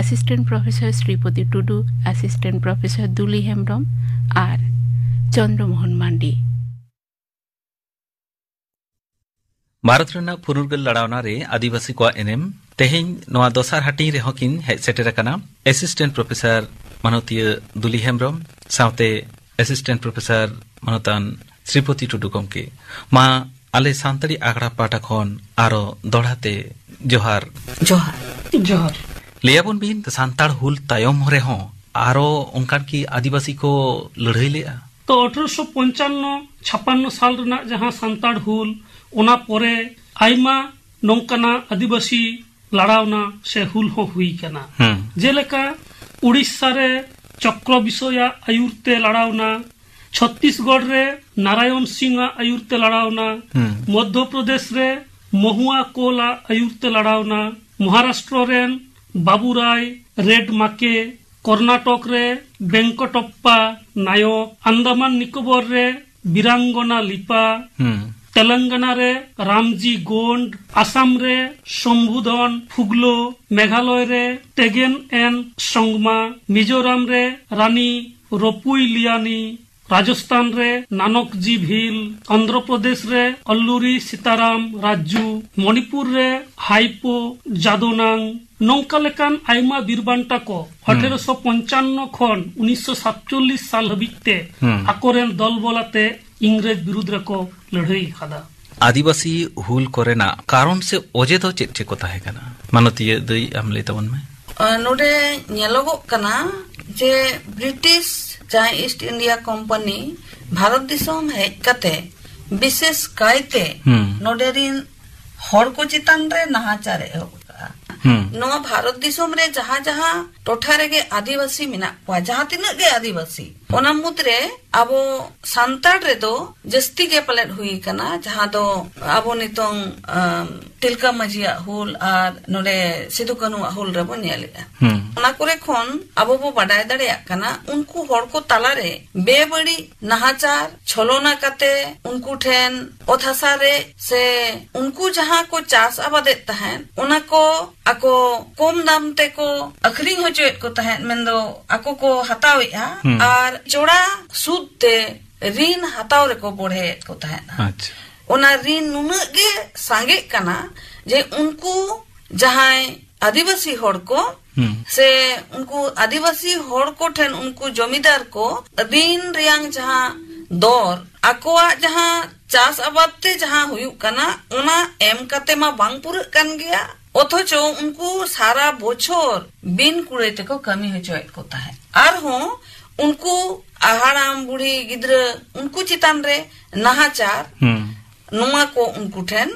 ᱮᱥᱤᱥᱴᱮᱱᱴ ᱯᱨᱚᱯᱷᱮᱥᱚᱨ ᱥᱨᱤᱯᱚᱛᱤ ᱴᱩᱰᱩ, ᱮᱥᱤᱥᱴᱮᱱᱴ ᱯᱨᱚᱯᱷᱮᱥᱚᱨ ᱫᱩᱞᱤ ᱦᱮᱢᱵᱽᱨᱚᱢ ᱟᱨ ᱪᱚᱱᱫᱨᱚ ᱢᱳᱦᱚᱱ ᱢᱟᱱᱰᱤ᱾ ᱵᱷᱟᱨᱚᱛ ᱨᱮᱱᱟᱜ ᱯᱷᱩᱨᱜᱟᱹᱞ ᱞᱟᱲᱟᱣᱱᱟ ᱨᱮ ᱟᱹᱫᱤᱵᱟᱹᱥᱤ ᱠᱚᱣᱟᱜ ᱮᱱᱮᱢ᱾ ᱛᱮᱦᱮᱧ ᱱᱚᱣᱟ ᱫᱚᱥᱟᱨ ᱦᱟᱹᱴᱤᱧ ᱨᱮᱦᱚᱸ ᱠᱤᱱ ᱦᱮᱡ ᱥᱮᱴᱮᱨ ᱟᱠᱟᱱᱟ ᱮᱥᱤᱥᱴᱮᱱᱴ ᱯᱨᱚᱯᱷᱮᱥᱚᱨ ᱢᱟᱱᱚᱛᱤᱭᱟᱹ ᱫᱩᱞᱤ ᱦᱮᱢᱵᱽᱨᱚᱢ ᱥᱟᱶᱛᱮ ᱮᱥᱤᱥᱴᱮᱱᱴ ᱯᱨᱚᱯᱷᱮᱥᱚᱨ ᱢᱟᱱᱚᱛᱟᱱ ᱥᱨᱤᱯᱚᱛᱤ ᱴᱩᱰᱩ ᱜᱚᱢᱠᱮ᱾ ᱢᱟ ᱟᱞᱮ ᱥᱟᱱᱛᱟᱲᱤ ᱟᱠᱷᱲᱟ ᱯᱟᱦᱴᱟ ᱠᱷᱚᱱ ᱟᱨᱚ ᱫᱚᱦᱲᱟ ᱛᱮ ᱡᱚᱦᱟᱨ᱾ ᱡᱚᱦᱟᱨ᱾ ᱡᱚᱦᱟᱨ᱾ ᱞᱟᱹᱭᱟᱵᱚᱱ ᱵᱤᱱ, ᱥᱟᱱᱛᱟᱲ ᱦᱩᱞ ᱛᱟᱭᱚᱢ ᱨᱮᱦᱚᱸ ᱟᱨᱚ ᱚᱱᱠᱟᱱ ᱠᱤ ᱟᱹᱫᱤᱵᱟᱹᱥᱤ ᱠᱚ ᱞᱟᱹᱲᱦᱟᱹᱭ ᱞᱮᱜᱼᱟ? ᱛᱚ, ᱟᱴᱷᱨᱚᱥᱚ ᱯᱚᱧᱪᱟᱱᱱᱚ ᱪᱷᱟᱯᱟᱱᱱᱚ ᱥᱟᱞ ᱨᱮᱱᱟᱜ ᱡᱟᱦᱟᱸ ᱥᱟᱱᱛᱟᱲ ᱦᱩᱞ, ᱚᱱᱟ ᱯᱚᱨᱮ ᱟᱭᱢᱟ ᱱᱚᱝᱠᱟᱱᱟᱜ ᱟᱹᱫᱤᱵᱟᱹᱥᱤ ᱞᱟᱲᱟᱣᱱᱟ ᱥᱮ ᱦᱩᱞ ᱦᱚᱸ ᱦᱩᱭ ᱠᱟᱱᱟ᱾ ᱦᱩᱸ᱾ ᱡᱮᱞᱮᱠᱟ, ᱩᱲᱤᱥᱥᱟ ᱨᱮ ᱪᱚᱠᱨᱚ ᱵᱤᱥᱚᱭᱟᱜ ᱟᱭᱩᱨ ᱛᱮ ᱞᱟᱲᱟᱣᱱᱟ, ᱪᱷᱚᱛᱛᱤᱥᱜᱚᱲ ᱨᱮ ᱱᱟᱨᱟᱭᱚᱱ ᱥᱤᱝ ᱟᱜ ᱟᱭᱩᱨ ᱛᱮ ᱞᱟᱲᱟᱣᱱᱟ, ᱦᱩᱸ᱾ ᱢᱚᱫᱽᱫᱷᱚ ᱯᱨᱚᱫᱮᱥ ᱨᱮ ᱢᱚᱦᱩᱣᱟ ᱠᱳᱞ ᱟᱜ ᱟᱭᱩᱨ ᱛᱮ ᱞᱟᱲᱟᱣᱱᱟ, ᱢᱚᱦᱟᱨᱟᱥᱴᱨᱚ ᱨᱮᱱ ᱵᱟᱵᱩᱨᱟᱭ ᱨᱮᱰ ᱢᱟᱠᱮ, ᱠᱚᱨᱱᱟᱴᱚᱠ ᱨᱮ ᱵᱮᱝᱠᱚᱴᱚᱯᱯᱟ ᱱᱟᱭᱚᱠ, ᱟᱱᱫᱟᱢᱟᱱ ᱱᱤᱠᱳᱵᱚᱨ ᱨᱮ ᱵᱤᱨᱟᱝᱜᱚᱱᱟ ᱞᱤᱯᱟ, ᱦᱩᱸ᱾ ᱛᱮᱞᱮᱝᱜᱟᱱᱟ ᱨᱮ ᱨᱟᱢᱡᱤ ᱜᱳᱱᱰ, ᱟᱥᱟᱢ ᱨᱮ ᱥᱚᱢᱵᱷᱩᱫᱷᱚᱱ ᱯᱷᱩᱜᱞᱳ, ᱢᱮᱜᱷᱟᱞᱚᱭ ᱨᱮ ᱴᱮᱜᱮᱱ ᱮᱱ ᱥᱚᱝᱜᱢᱟ, ᱢᱤᱡᱳᱨᱟᱢ ᱨᱮ ᱨᱟᱱᱤ ᱨᱚᱯᱩᱭ ᱞᱤᱭᱟᱱᱤ, ᱨᱟᱡᱚᱥᱛᱷᱟᱱ ᱨᱮ ᱱᱟᱱᱚᱠᱡᱤ ᱵᱷᱤᱞ, ᱚᱱᱫᱷᱨᱚ ᱯᱨᱚᱫᱮᱥ ᱨᱮ ᱚᱞᱞᱩᱨᱤ ᱥᱤᱛᱟᱨᱟᱢ ᱨᱟᱡᱽᱡᱩ, ᱢᱚᱱᱤᱯᱩᱨ ᱨᱮ ᱦᱟᱭᱯᱳ ᱡᱟᱫᱳᱱᱟᱝ, ᱱᱚᱝᱠᱟ ᱞᱮᱠᱟᱱ ᱟᱭᱢᱟ ᱵᱤᱨ ᱵᱟᱱᱴᱟ ᱠᱚ ᱦᱩᱸ᱾ ᱟᱴᱷᱮᱨᱚᱥᱚ ᱯᱚᱧᱪᱟᱱᱱᱚ ᱠᱷᱚᱱ ᱩᱱᱤᱥᱥᱚ ᱥᱟᱛᱪᱚᱞᱞᱤᱥ ᱥᱟᱞ ᱦᱟᱹᱵᱤᱡ ᱛᱮ ᱦᱩᱸ᱾ ᱟᱠᱚᱨᱮᱱ ᱫᱚᱞ ᱵᱚᱞ ᱟᱛᱮ ᱤᱝᱨᱮᱡᱽ ᱵᱤᱨᱩᱫᱽ ᱨᱮᱠᱚ ᱞᱟᱹᱲᱦᱟᱹᱭ ᱟᱠᱟᱫᱟ᱾ ᱟᱹᱫᱤᱵᱟᱹᱥᱤ ᱦᱩᱞ ᱠᱚᱨᱮᱱᱟᱜ ᱠᱟᱨᱚᱱ ᱥᱮ ᱚᱡᱮ ᱫᱚ ᱪᱮᱫ ᱪᱮᱫ ᱠᱚ ᱛᱟᱦᱮᱸ ᱠᱟᱱᱟ? ᱢᱟᱱᱚᱛᱤᱭᱟᱹ ᱫᱟᱹᱭ, ᱟᱢ ᱞᱟᱹᱭ ᱛᱟᱵᱚᱱ ᱢᱮ᱾ ᱟᱸ, ᱱᱚᱰᱮ ᱧᱮᱞᱚᱜᱚᱜ ᱠᱟᱱᱟ ᱡᱮ ᱵᱨᱤᱴᱤᱥ ᱡᱟᱦᱟᱸᱭ ᱤᱥᱴ ᱤᱱᱰᱤᱭᱟ ᱠᱳᱢᱯᱟᱱᱤ ᱵᱷᱟᱨᱚᱛ ᱫᱤᱥᱚᱢ ᱦᱮᱡ ᱠᱟᱛᱮ ᱵᱤᱥᱮᱥ ᱠᱟᱭᱛᱮ ᱦᱩᱸ᱾ ᱱᱚᱰᱮ ᱨᱤᱱ ᱦᱚᱲ ᱠᱚ ᱪᱮᱛᱟᱱ ᱨᱮ ᱱᱟᱦᱟᱪᱟᱨ ᱮ ᱮᱦᱚᱵ ᱟᱠᱟᱫᱼᱟ᱾ ᱦᱩᱸ᱾ ᱱᱚᱣᱟ ᱵᱷᱟᱨᱚᱛ ᱫᱤᱥᱚᱢ ᱨᱮ ᱡᱟᱦᱟᱸ ᱡᱟᱦᱟᱸ ᱴᱚᱴᱷᱟ ᱨᱮᱜᱮ ᱟᱹᱫᱤᱵᱟᱹᱥᱤ ᱢᱮᱱᱟᱜ ᱠᱚᱣᱟ, ᱡᱟᱦᱟᱸ ᱛᱤᱱᱟᱹᱜ ᱜᱮ ᱟᱹᱫᱤᱵᱟᱹᱥᱤ, ᱚᱱᱟ ᱢᱩᱫᱽᱨᱮ ᱟᱵᱚ ᱥᱟᱱᱛᱟᱲ ᱨᱮᱫᱚ ᱡᱟᱹᱥᱛᱤ ᱜᱮ ᱯᱟᱞᱮᱫ ᱦᱩᱭ ᱟᱠᱟᱱᱟ, ᱡᱟᱦᱟᱸ ᱫᱚ ᱟᱵᱚ ᱱᱤᱛᱚᱝ, ᱟᱢ, ᱛᱤᱞᱠᱟᱹ ᱢᱟᱹᱡᱷᱤᱭᱟᱜ ᱦᱩᱞ ᱟᱨ ᱱᱚᱰᱮ ᱥᱤᱫᱩ ᱠᱟᱹᱱᱦᱩᱣᱟᱜ ᱦᱩᱞ ᱨᱮᱵᱚᱱ ᱧᱮᱞᱮᱫᱼᱟ᱾ ᱦᱩᱸ᱾ ᱚᱱᱟ ᱠᱚᱨᱮ ᱠᱷᱚᱱ ᱟᱵᱚ ᱵᱚ ᱵᱟᱰᱟᱭ ᱫᱟᱲᱮᱭᱟᱜ ᱠᱟᱱᱟ, ᱩᱱᱠᱩ ᱦᱚᱲ ᱠᱚ ᱛᱟᱞᱟᱨᱮ ᱵᱮᱵᱟᱹᱲᱤᱡ ᱱᱟᱦᱟᱪᱟᱨ, ᱪᱷᱚᱞᱚᱱᱟ ᱠᱟᱛᱮ ᱩᱱᱠᱩ ᱴᱷᱮᱱ ᱚᱛ ᱦᱟᱥᱟ ᱨᱮ ᱥᱮ ᱩᱱᱠᱩ ᱡᱟᱦᱟᱸ ᱠᱚ ᱪᱟᱥ ᱟᱵᱟᱫᱮᱫ ᱛᱟᱦᱮᱸᱫ, ᱚᱱᱟ ᱠᱚ ᱟᱠᱚ ᱠᱚᱢ ᱫᱟᱢ ᱛᱮᱠᱚ ᱟᱹᱠᱷᱨᱤᱧ ᱦᱚᱪᱚᱭᱮᱫ ᱠᱚ ᱛᱟᱦᱮᱸᱫ, ᱢᱮᱱᱫᱚ ᱟᱠᱚ ᱠᱚ ᱦᱟᱛᱟᱣᱮᱫᱼᱟ ᱦᱩᱸ᱾ ᱟᱨ ᱪᱚᱲᱟ ᱥᱩᱫ ᱛᱮ ᱨᱤᱱ ᱦᱟᱛᱟᱣ ᱨᱮᱠᱚ ᱵᱚᱲᱦᱮᱭᱮᱫ ᱠᱚ ᱛᱟᱦᱮᱸᱫ᱾ ᱟᱪᱪᱷᱟ᱾ ᱚᱱᱟ ᱨᱤᱱ ᱱᱩᱱᱟᱹᱜ ᱜᱮ ᱥᱟᱸᱜᱮᱜ ᱠᱟᱱᱟ ᱡᱮ ᱩᱱᱠᱩ ᱡᱟᱦᱟᱸᱭ ᱟᱹᱫᱤᱵᱟᱹᱥᱤ ᱦᱚᱲ ᱠᱚ ᱦᱩᱸ᱾ ᱥᱮ ᱩᱱᱠᱩ ᱟᱹᱫᱤᱵᱟᱹᱥᱤ ᱦᱚᱲ ᱠᱚ ᱴᱷᱮᱱ ᱩᱱᱠᱩ ᱡᱚᱢᱤᱫᱟᱨ ᱠᱚ ᱨᱤᱱ ᱨᱮᱭᱟᱝ ᱡᱟᱦᱟᱸ ᱫᱚᱨ, ᱟᱠᱚᱣᱟᱜ ᱡᱟᱦᱟᱸ ᱪᱟᱥ ᱟᱵᱟᱫ ᱛᱮ ᱡᱟᱦᱟᱸ ᱦᱩᱭᱩᱜ ᱠᱟᱱᱟ, ᱚᱱᱟ ᱮᱢ ᱠᱟᱛᱮ ᱢᱟ ᱵᱟᱝ ᱯᱩᱨᱟᱹᱜ ᱠᱟᱱ ᱜᱮᱭᱟ, ᱚᱛᱷᱚᱪᱚ ᱩᱱᱠᱩ ᱥᱟᱨᱟ ᱵᱚᱪᱷᱚᱨ ᱵᱤᱱ ᱠᱩᱲᱟᱹᱭ ᱛᱮᱠᱚ ᱠᱟᱹᱢᱤ ᱦᱚᱪᱚᱭᱮᱫ ᱠᱚ ᱛᱟᱦᱮᱸᱫ᱾ ᱟᱨᱦᱚᱸ ᱩᱱᱠᱩ ᱦᱟᱲᱟᱢ ᱵᱩᱲᱦᱤ ᱜᱤᱫᱽᱨᱟᱹ ᱩᱱᱠᱩ ᱪᱮᱛᱟᱱ ᱨᱮ ᱱᱟᱦᱟᱪᱟᱨ, ᱦᱩᱸ᱾ ᱱᱚᱣᱟ ᱠᱚ ᱩᱱᱠᱩ ᱴᱷᱮᱱ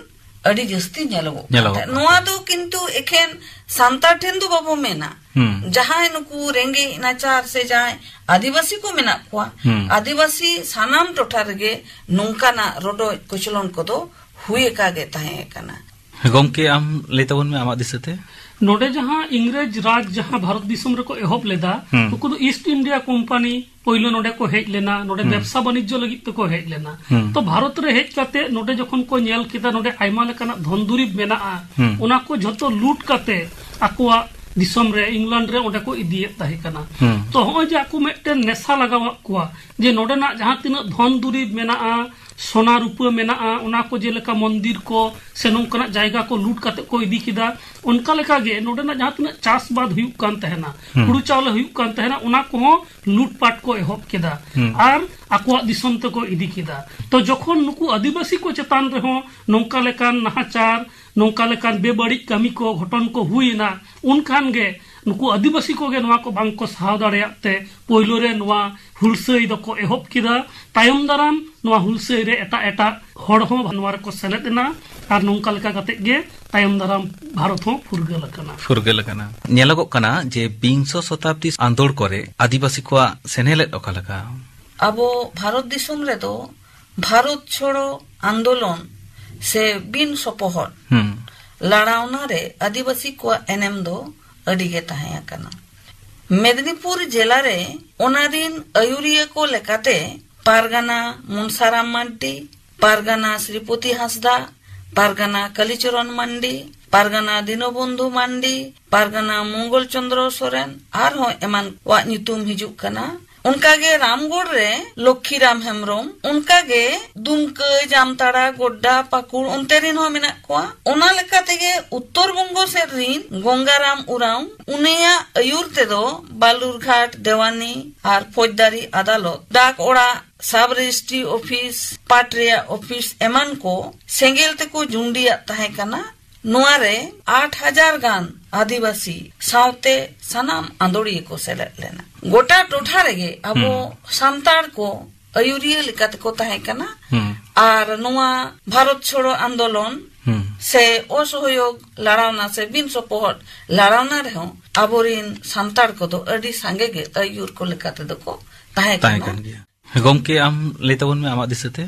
ᱟᱹᱰᱤ ᱡᱟᱹᱥᱛᱤ ᱧᱮᱞᱚᱜᱚᱜ ᱠᱟᱱ ᱧᱮᱞᱚᱜᱚᱜ ᱛᱟᱦᱮᱸᱫ᱾ ᱠᱟᱱᱟ᱾ ᱱᱚᱣᱟ ᱫᱚ ᱠᱤᱱᱛᱩ ᱮᱠᱷᱮᱱ ᱥᱟᱱᱛᱟᱲ ᱴᱷᱮᱱ ᱫᱚ ᱵᱟᱵᱚ ᱢᱮᱱᱟ᱾ ᱦᱩᱸ᱾ ᱡᱟᱦᱟᱸᱭ ᱱᱩᱠᱩ ᱨᱮᱸᱜᱮᱡ ᱱᱟᱪᱟᱨ ᱥᱮ ᱡᱟᱦᱟᱸᱭ ᱟᱹᱫᱤᱵᱟᱹᱥᱤ ᱠᱚ ᱢᱮᱱᱟᱜ ᱠᱚᱣᱟ, ᱦᱩᱸ᱾ ᱟᱹᱫᱤᱵᱟᱹᱥᱤ ᱥᱟᱱᱟᱢ ᱴᱚᱴᱷᱟ ᱨᱮᱜᱮ ᱱᱚᱝᱠᱟᱱᱟᱜ ᱨᱚᱰᱚᱡ ᱠᱚᱪᱞᱚᱱ ᱠᱚᱫᱚ ᱦᱩᱭ ᱟᱠᱟ ᱜᱮ ᱛᱟᱦᱮᱸ ᱠᱟᱱᱟ᱾ ᱜᱚᱢᱠᱮ, ᱟᱢ ᱞᱟᱹᱭ ᱛᱟᱵᱚᱱ ᱢᱮ ᱟᱢᱟᱜ ᱫᱤᱥᱟᱹᱛᱮ᱾ ᱱᱚᱰᱮ ᱡᱟᱦᱟᱸ ᱤᱝᱨᱮᱡᱽ ᱨᱟᱡᱽ ᱡᱟᱦᱟᱸ ᱵᱷᱟᱨᱚᱛ ᱫᱤᱥᱚᱢ ᱨᱮᱠᱚ ᱮᱦᱚᱵ ᱞᱮᱫᱟ, ᱦᱩᱸ᱾ ᱩᱱᱠᱩ ᱫᱚ ᱤᱥᱴ ᱤᱱᱰᱤᱭᱟ ᱠᱳᱢᱯᱟᱱᱤ ᱯᱳᱭᱞᱳ ᱱᱚᱰᱮ ᱠᱚ ᱦᱮᱡ ᱞᱮᱱᱟ, ᱱᱚᱰᱮ ᱦᱩᱸ᱾ ᱵᱮᱵᱽᱥᱟ ᱵᱟᱱᱤᱡᱽᱡᱚ ᱞᱟᱹᱜᱤᱫ ᱛᱮᱠᱚ ᱦᱮᱡ ᱞᱮᱱᱟ᱾ ᱦᱩᱸ᱾ ᱛᱚ ᱵᱷᱟᱨᱚᱛ ᱨᱮ ᱦᱮᱡ ᱠᱟᱛᱮ ᱱᱚᱰᱮ ᱡᱚᱠᱷᱚᱱ ᱠᱚ ᱧᱮᱞ ᱠᱮᱫᱟ ᱱᱚᱰᱮ ᱟᱭᱢᱟ ᱞᱮᱠᱟᱱᱟᱜ ᱫᱷᱚᱱ ᱫᱩᱨᱤᱵᱽ ᱢᱮᱱᱟᱜᱼᱟ, ᱦᱩᱸ᱾ ᱚᱱᱟ ᱠᱚ ᱡᱷᱚᱛᱚ ᱞᱩᱴ ᱠᱟᱛᱮ ᱟᱠᱚᱣᱟᱜ ᱫᱤᱥᱚᱢ ᱨᱮ ᱤᱝᱞᱮᱱᱰ ᱨᱮ ᱚᱸᱰᱮ ᱠᱚ ᱤᱫᱤᱭᱮᱫ ᱛᱟᱦᱮᱸ ᱠᱟᱱᱟ᱾ ᱦᱩᱸ᱾ ᱛᱚ ᱦᱚᱸᱜᱼᱚᱭ ᱡᱮ ᱟᱠᱚ ᱢᱤᱫᱴᱮᱱ ᱱᱮᱥᱟ ᱞᱟᱜᱟᱣᱟᱜ ᱠᱚᱣᱟ ᱡᱮ ᱱᱚᱰᱮᱱᱟᱜ ᱡᱟᱦᱟᱸ ᱛᱤᱱᱟᱹᱜ ᱫᱷᱚᱱ ᱫᱩᱨᱤᱵᱽ ᱢᱮᱱᱟᱜᱼᱟ, ᱥᱚᱱᱟ ᱨᱩᱯᱟᱹ ᱢᱮᱱᱟᱜᱼᱟ, ᱚᱱᱟ ᱠᱚ ᱡᱮᱞᱮᱠᱟ ᱢᱚᱱᱫᱤᱨ ᱠᱚ ᱥᱮ ᱱᱚᱝᱠᱟᱱᱟᱜ ᱡᱟᱭᱜᱟ ᱠᱚ ᱞᱩᱴ ᱠᱟᱛᱮ ᱠᱚ ᱤᱫᱤ ᱠᱮᱫᱟ, ᱚᱱᱠᱟ ᱞᱮᱠᱟᱜᱮ ᱱᱚᱰᱮᱱᱟᱜ ᱡᱟᱦᱟᱸ ᱛᱤᱱᱟᱹᱜ ᱪᱟᱥᱵᱟᱫ ᱦᱩᱭᱩᱜ ᱠᱟᱱ ᱛᱟᱦᱮᱱᱟ, ᱦᱩᱸ᱾ ᱦᱩᱲᱩ ᱪᱟᱣᱞᱮ ᱦᱩᱭᱩᱜ ᱠᱟᱱ ᱛᱟᱦᱮᱱᱟ, ᱚᱱᱟ ᱠᱚᱦᱚᱸ ᱞᱩᱴᱯᱟᱴ ᱠᱚ ᱮᱦᱚᱵ ᱠᱮᱫᱟ ᱦᱩᱸ᱾ ᱟᱨ ᱟᱠᱚᱣᱟᱜ ᱫᱤᱥᱚᱢ ᱛᱮᱠᱚ ᱤᱫᱤ ᱠᱮᱫᱟ᱾ ᱛᱚ ᱡᱚᱠᱷᱚᱱ ᱱᱩᱠᱩ ᱟᱹᱫᱤᱵᱟᱹᱥᱤ ᱠᱚ ᱪᱮᱛᱟᱱ ᱨᱮᱦᱚᱸ ᱱᱚᱝᱠᱟ ᱞᱮᱠᱟᱱ ᱱᱟᱦᱟᱪᱟᱨ, ᱱᱚᱝᱠᱟ ᱞᱮᱠᱟᱱ ᱵᱮᱵᱟᱹᱲᱤᱡ ᱠᱟᱹᱢᱤ ᱠᱚ, ᱜᱷᱚᱴᱚᱱ ᱠᱚ ᱦᱩᱭ ᱮᱱᱟ, ᱩᱱᱠᱷᱟᱱ ᱜᱮ ᱱᱩᱠᱩ ᱟᱹᱫᱤᱵᱟᱹᱥᱤ ᱠᱚᱜᱮ ᱱᱚᱣᱟ ᱠᱚ ᱵᱟᱝ ᱠᱚ ᱥᱟᱦᱟᱣ ᱫᱟᱲᱮᱭᱟᱜ ᱛᱮ ᱯᱳᱭᱞᱳ ᱨᱮ ᱱᱚᱣᱟ ᱦᱩᱞᱥᱟᱹᱭ ᱫᱚᱠᱚ ᱮᱦᱚᱵ ᱠᱮᱫᱟ᱾ ᱛᱟᱭᱚᱢ ᱫᱟᱨᱟᱢ ᱱᱚᱣᱟ ᱦᱩᱞᱥᱟᱹᱭ ᱨᱮ ᱮᱴᱟᱜ ᱮᱴᱟᱜ ᱦᱚᱲ ᱦᱚᱸ ᱱᱚᱣᱟ ᱨᱮᱠᱚ ᱥᱮᱞᱮᱫ ᱮᱱᱟ ᱟᱨ ᱱᱚᱝᱠᱟ ᱞᱮᱠᱟ ᱠᱟᱛᱮ ᱜᱮ ᱛᱟᱭᱚᱢ ᱫᱟᱨᱟᱢ ᱵᱷᱟᱨᱚᱛ ᱦᱚᱸ ᱯᱷᱩᱨᱜᱟᱹᱞ ᱟᱠᱟᱱᱟ᱾ ᱯᱷᱩᱨᱜᱟᱹᱞ ᱟᱠᱟᱱᱟ᱾ ᱧᱮᱞᱚᱜᱚᱜ ᱠᱟᱱᱟ ᱡᱮ ᱵᱤᱝᱥᱚ ᱥᱚᱛᱟᱵᱫᱤ ᱟᱸᱫᱳᱲ ᱠᱚᱨᱮ ᱟᱹᱫᱤᱵᱟᱹᱥᱤ ᱠᱚᱣᱟᱜ ᱥᱮᱱᱮᱞᱮᱫ ᱚᱠᱟ ᱞᱮᱠᱟ? ᱟᱵᱚ ᱵᱷᱟᱨᱚᱛ ᱫᱤᱥᱚᱢ ᱨᱮᱫᱚ ᱵᱷᱟᱨᱚᱛ ᱪᱷᱚᱲᱚ ᱟᱱᱫᱳᱞᱚᱱ ᱥᱮ ᱵᱤᱱ ᱥᱚᱯᱚᱦᱚᱫ ᱦᱩᱸ᱾ ᱞᱟᱲᱟᱣᱱᱟ ᱨᱮ ᱟᱹᱫᱤᱵᱟᱹᱥᱤ ᱠᱚᱣᱟᱜ ᱮᱱᱮᱢ ᱫᱚ ᱟᱹᱰᱤ ᱜᱮ ᱛᱟᱦᱮᱸ ᱟᱠᱟᱱᱟ᱾ ᱢᱮᱫᱽᱱᱤᱯᱩᱨ ᱡᱮᱞᱟ ᱨᱮ ᱚᱱᱟ ᱫᱤᱱ ᱟᱹᱭᱩᱨᱤᱭᱟᱹ ᱠᱚ ᱞᱮᱠᱟᱛᱮ ᱯᱟᱨᱜᱟᱱᱟ ᱢᱩᱱᱥᱟᱨᱟᱢ ᱢᱟᱨᱰᱤ, ᱯᱟᱨᱜᱟᱱᱟ ᱥᱨᱤᱯᱚᱛᱤ ᱦᱟᱸᱥᱫᱟ, ᱯᱟᱨᱜᱟᱱᱟ ᱠᱟᱞᱤᱪᱚᱨᱚᱱ ᱢᱟᱱᱰᱤ, ᱯᱟᱨᱜᱟᱱᱟ ᱫᱤᱱᱚᱵᱚᱱᱫᱷᱩ ᱢᱟᱱᱰᱤ, ᱯᱟᱨᱜᱟᱱᱟ ᱢᱚᱝᱜᱚᱞ ᱪᱚᱸᱫᱽᱨᱚ ᱥᱚᱨᱮᱱ, ᱟᱨᱦᱚᱸ ᱮᱢᱟᱱ ᱠᱚᱣᱟᱜ ᱧᱩᱛᱩᱢ ᱦᱤᱡᱩᱜ ᱠᱟᱱᱟ᱾ ᱚᱱᱠᱟᱜᱮ ᱨᱟᱢᱜᱚᱲ ᱨᱮ ᱞᱚᱠᱠᱷᱤᱨᱟᱢ ᱦᱮᱢᱵᱨᱚᱢ, ᱚᱱᱠᱟᱜᱮ ᱫᱩᱢᱠᱟᱹ, ᱡᱟᱢᱛᱟᱲᱟ, ᱜᱚᱰᱰᱟ, ᱯᱟᱹᱠᱩᱲ, ᱚᱱᱛᱮ ᱨᱤᱱ ᱦᱚᱸ ᱢᱮᱱᱟᱜ ᱠᱚᱣᱟ᱾ ᱚᱱᱟ ᱞᱮᱠᱟ ᱛᱮᱜᱮ ᱩᱛᱛᱚᱨ ᱵᱚᱝᱜᱚ ᱥᱮᱫ ᱨᱤᱱ ᱜᱚᱝᱜᱟᱨᱟᱢ ᱩᱨᱟᱣ, ᱩᱱᱤᱭᱟᱜ ᱟᱹᱭᱩᱨ ᱛᱮᱫᱚ ᱵᱟᱞᱩᱨᱜᱷᱟᱴ, ᱫᱮᱣᱟᱱᱤ ᱟᱨ ᱯᱷᱳᱡᱽᱫᱟᱨᱤ ᱟᱫᱟᱞᱚᱛ, ᱰᱟᱠ ᱚᱲᱟᱜ, ᱥᱟᱵ ᱨᱮᱡᱤᱥᱴᱨᱤ ᱚᱯᱷᱤᱥ, ᱯᱟᱴ ᱨᱮᱭᱟᱜ ᱚᱯᱷᱤᱥ ᱮᱢᱟᱱ ᱠᱚ ᱥᱮᱸᱜᱮᱞ ᱛᱮᱠᱚ ᱡᱩᱱᱰᱤᱭᱟᱜ ᱛᱟᱦᱮᱸ ᱠᱟᱱᱟ᱾ ᱱᱚᱣᱟ ᱨᱮ ᱟᱴ ᱦᱟᱡᱟᱨ ᱜᱟᱱ ᱟᱹᱫᱤᱵᱟᱹᱥᱤ ᱥᱟᱶᱛᱮ ᱥᱟᱱᱟᱢ ᱟᱸᱫᱳᱲᱤᱭᱟᱹ ᱠᱚ ᱥᱮᱞᱮᱫ ᱞᱮᱱᱟ᱾ ᱜᱚᱴᱟ ᱴᱚᱴᱷᱟ ᱨᱮᱜᱮ ᱟᱵᱚ ᱦᱩᱸ᱾ ᱥᱟᱱᱛᱟᱲ ᱠᱚ ᱟᱹᱭᱩᱨᱤᱭᱟᱹ ᱞᱮᱠᱟ ᱛᱮᱠᱚ ᱛᱟᱦᱮᱸ ᱠᱟᱱᱟ᱾ ᱦᱩᱸ᱾ ᱟᱨ ᱱᱚᱣᱟ ᱵᱷᱟᱨᱚᱛ ᱪᱷᱚᱲᱚ ᱟᱱᱫᱳᱞᱚᱱ ᱦᱩᱸ᱾ ᱥᱮ ᱚᱥᱚᱦᱚᱭᱳᱜᱽ ᱞᱟᱲᱟᱣᱱᱟ ᱥᱮ ᱵᱤᱱ ᱥᱚᱯᱚᱦᱚᱫ ᱞᱟᱲᱟᱣᱱᱟ ᱨᱮᱦᱚᱸ ᱟᱵᱚᱨᱤᱱ ᱥᱟᱱᱛᱟᱲ ᱠᱚᱫᱚ ᱟᱹᱰᱤ ᱥᱟᱸᱜᱮ ᱜᱮ ᱟᱹᱭᱩᱨ ᱠᱚ ᱞᱮᱠᱟ ᱛᱮᱫᱚ ᱠᱚ ᱛᱟᱦᱮᱸ ᱛᱟᱦᱮᱸ ᱠᱟᱱᱟ᱾ ᱠᱟᱱ ᱜᱮᱭᱟ᱾ ᱜᱚᱢᱠᱮ, ᱟᱢ ᱞᱟᱹᱭ ᱛᱟᱵᱚᱱ ᱢᱮ ᱟᱢᱟᱜ ᱫᱤᱥᱟᱹᱛᱮ᱾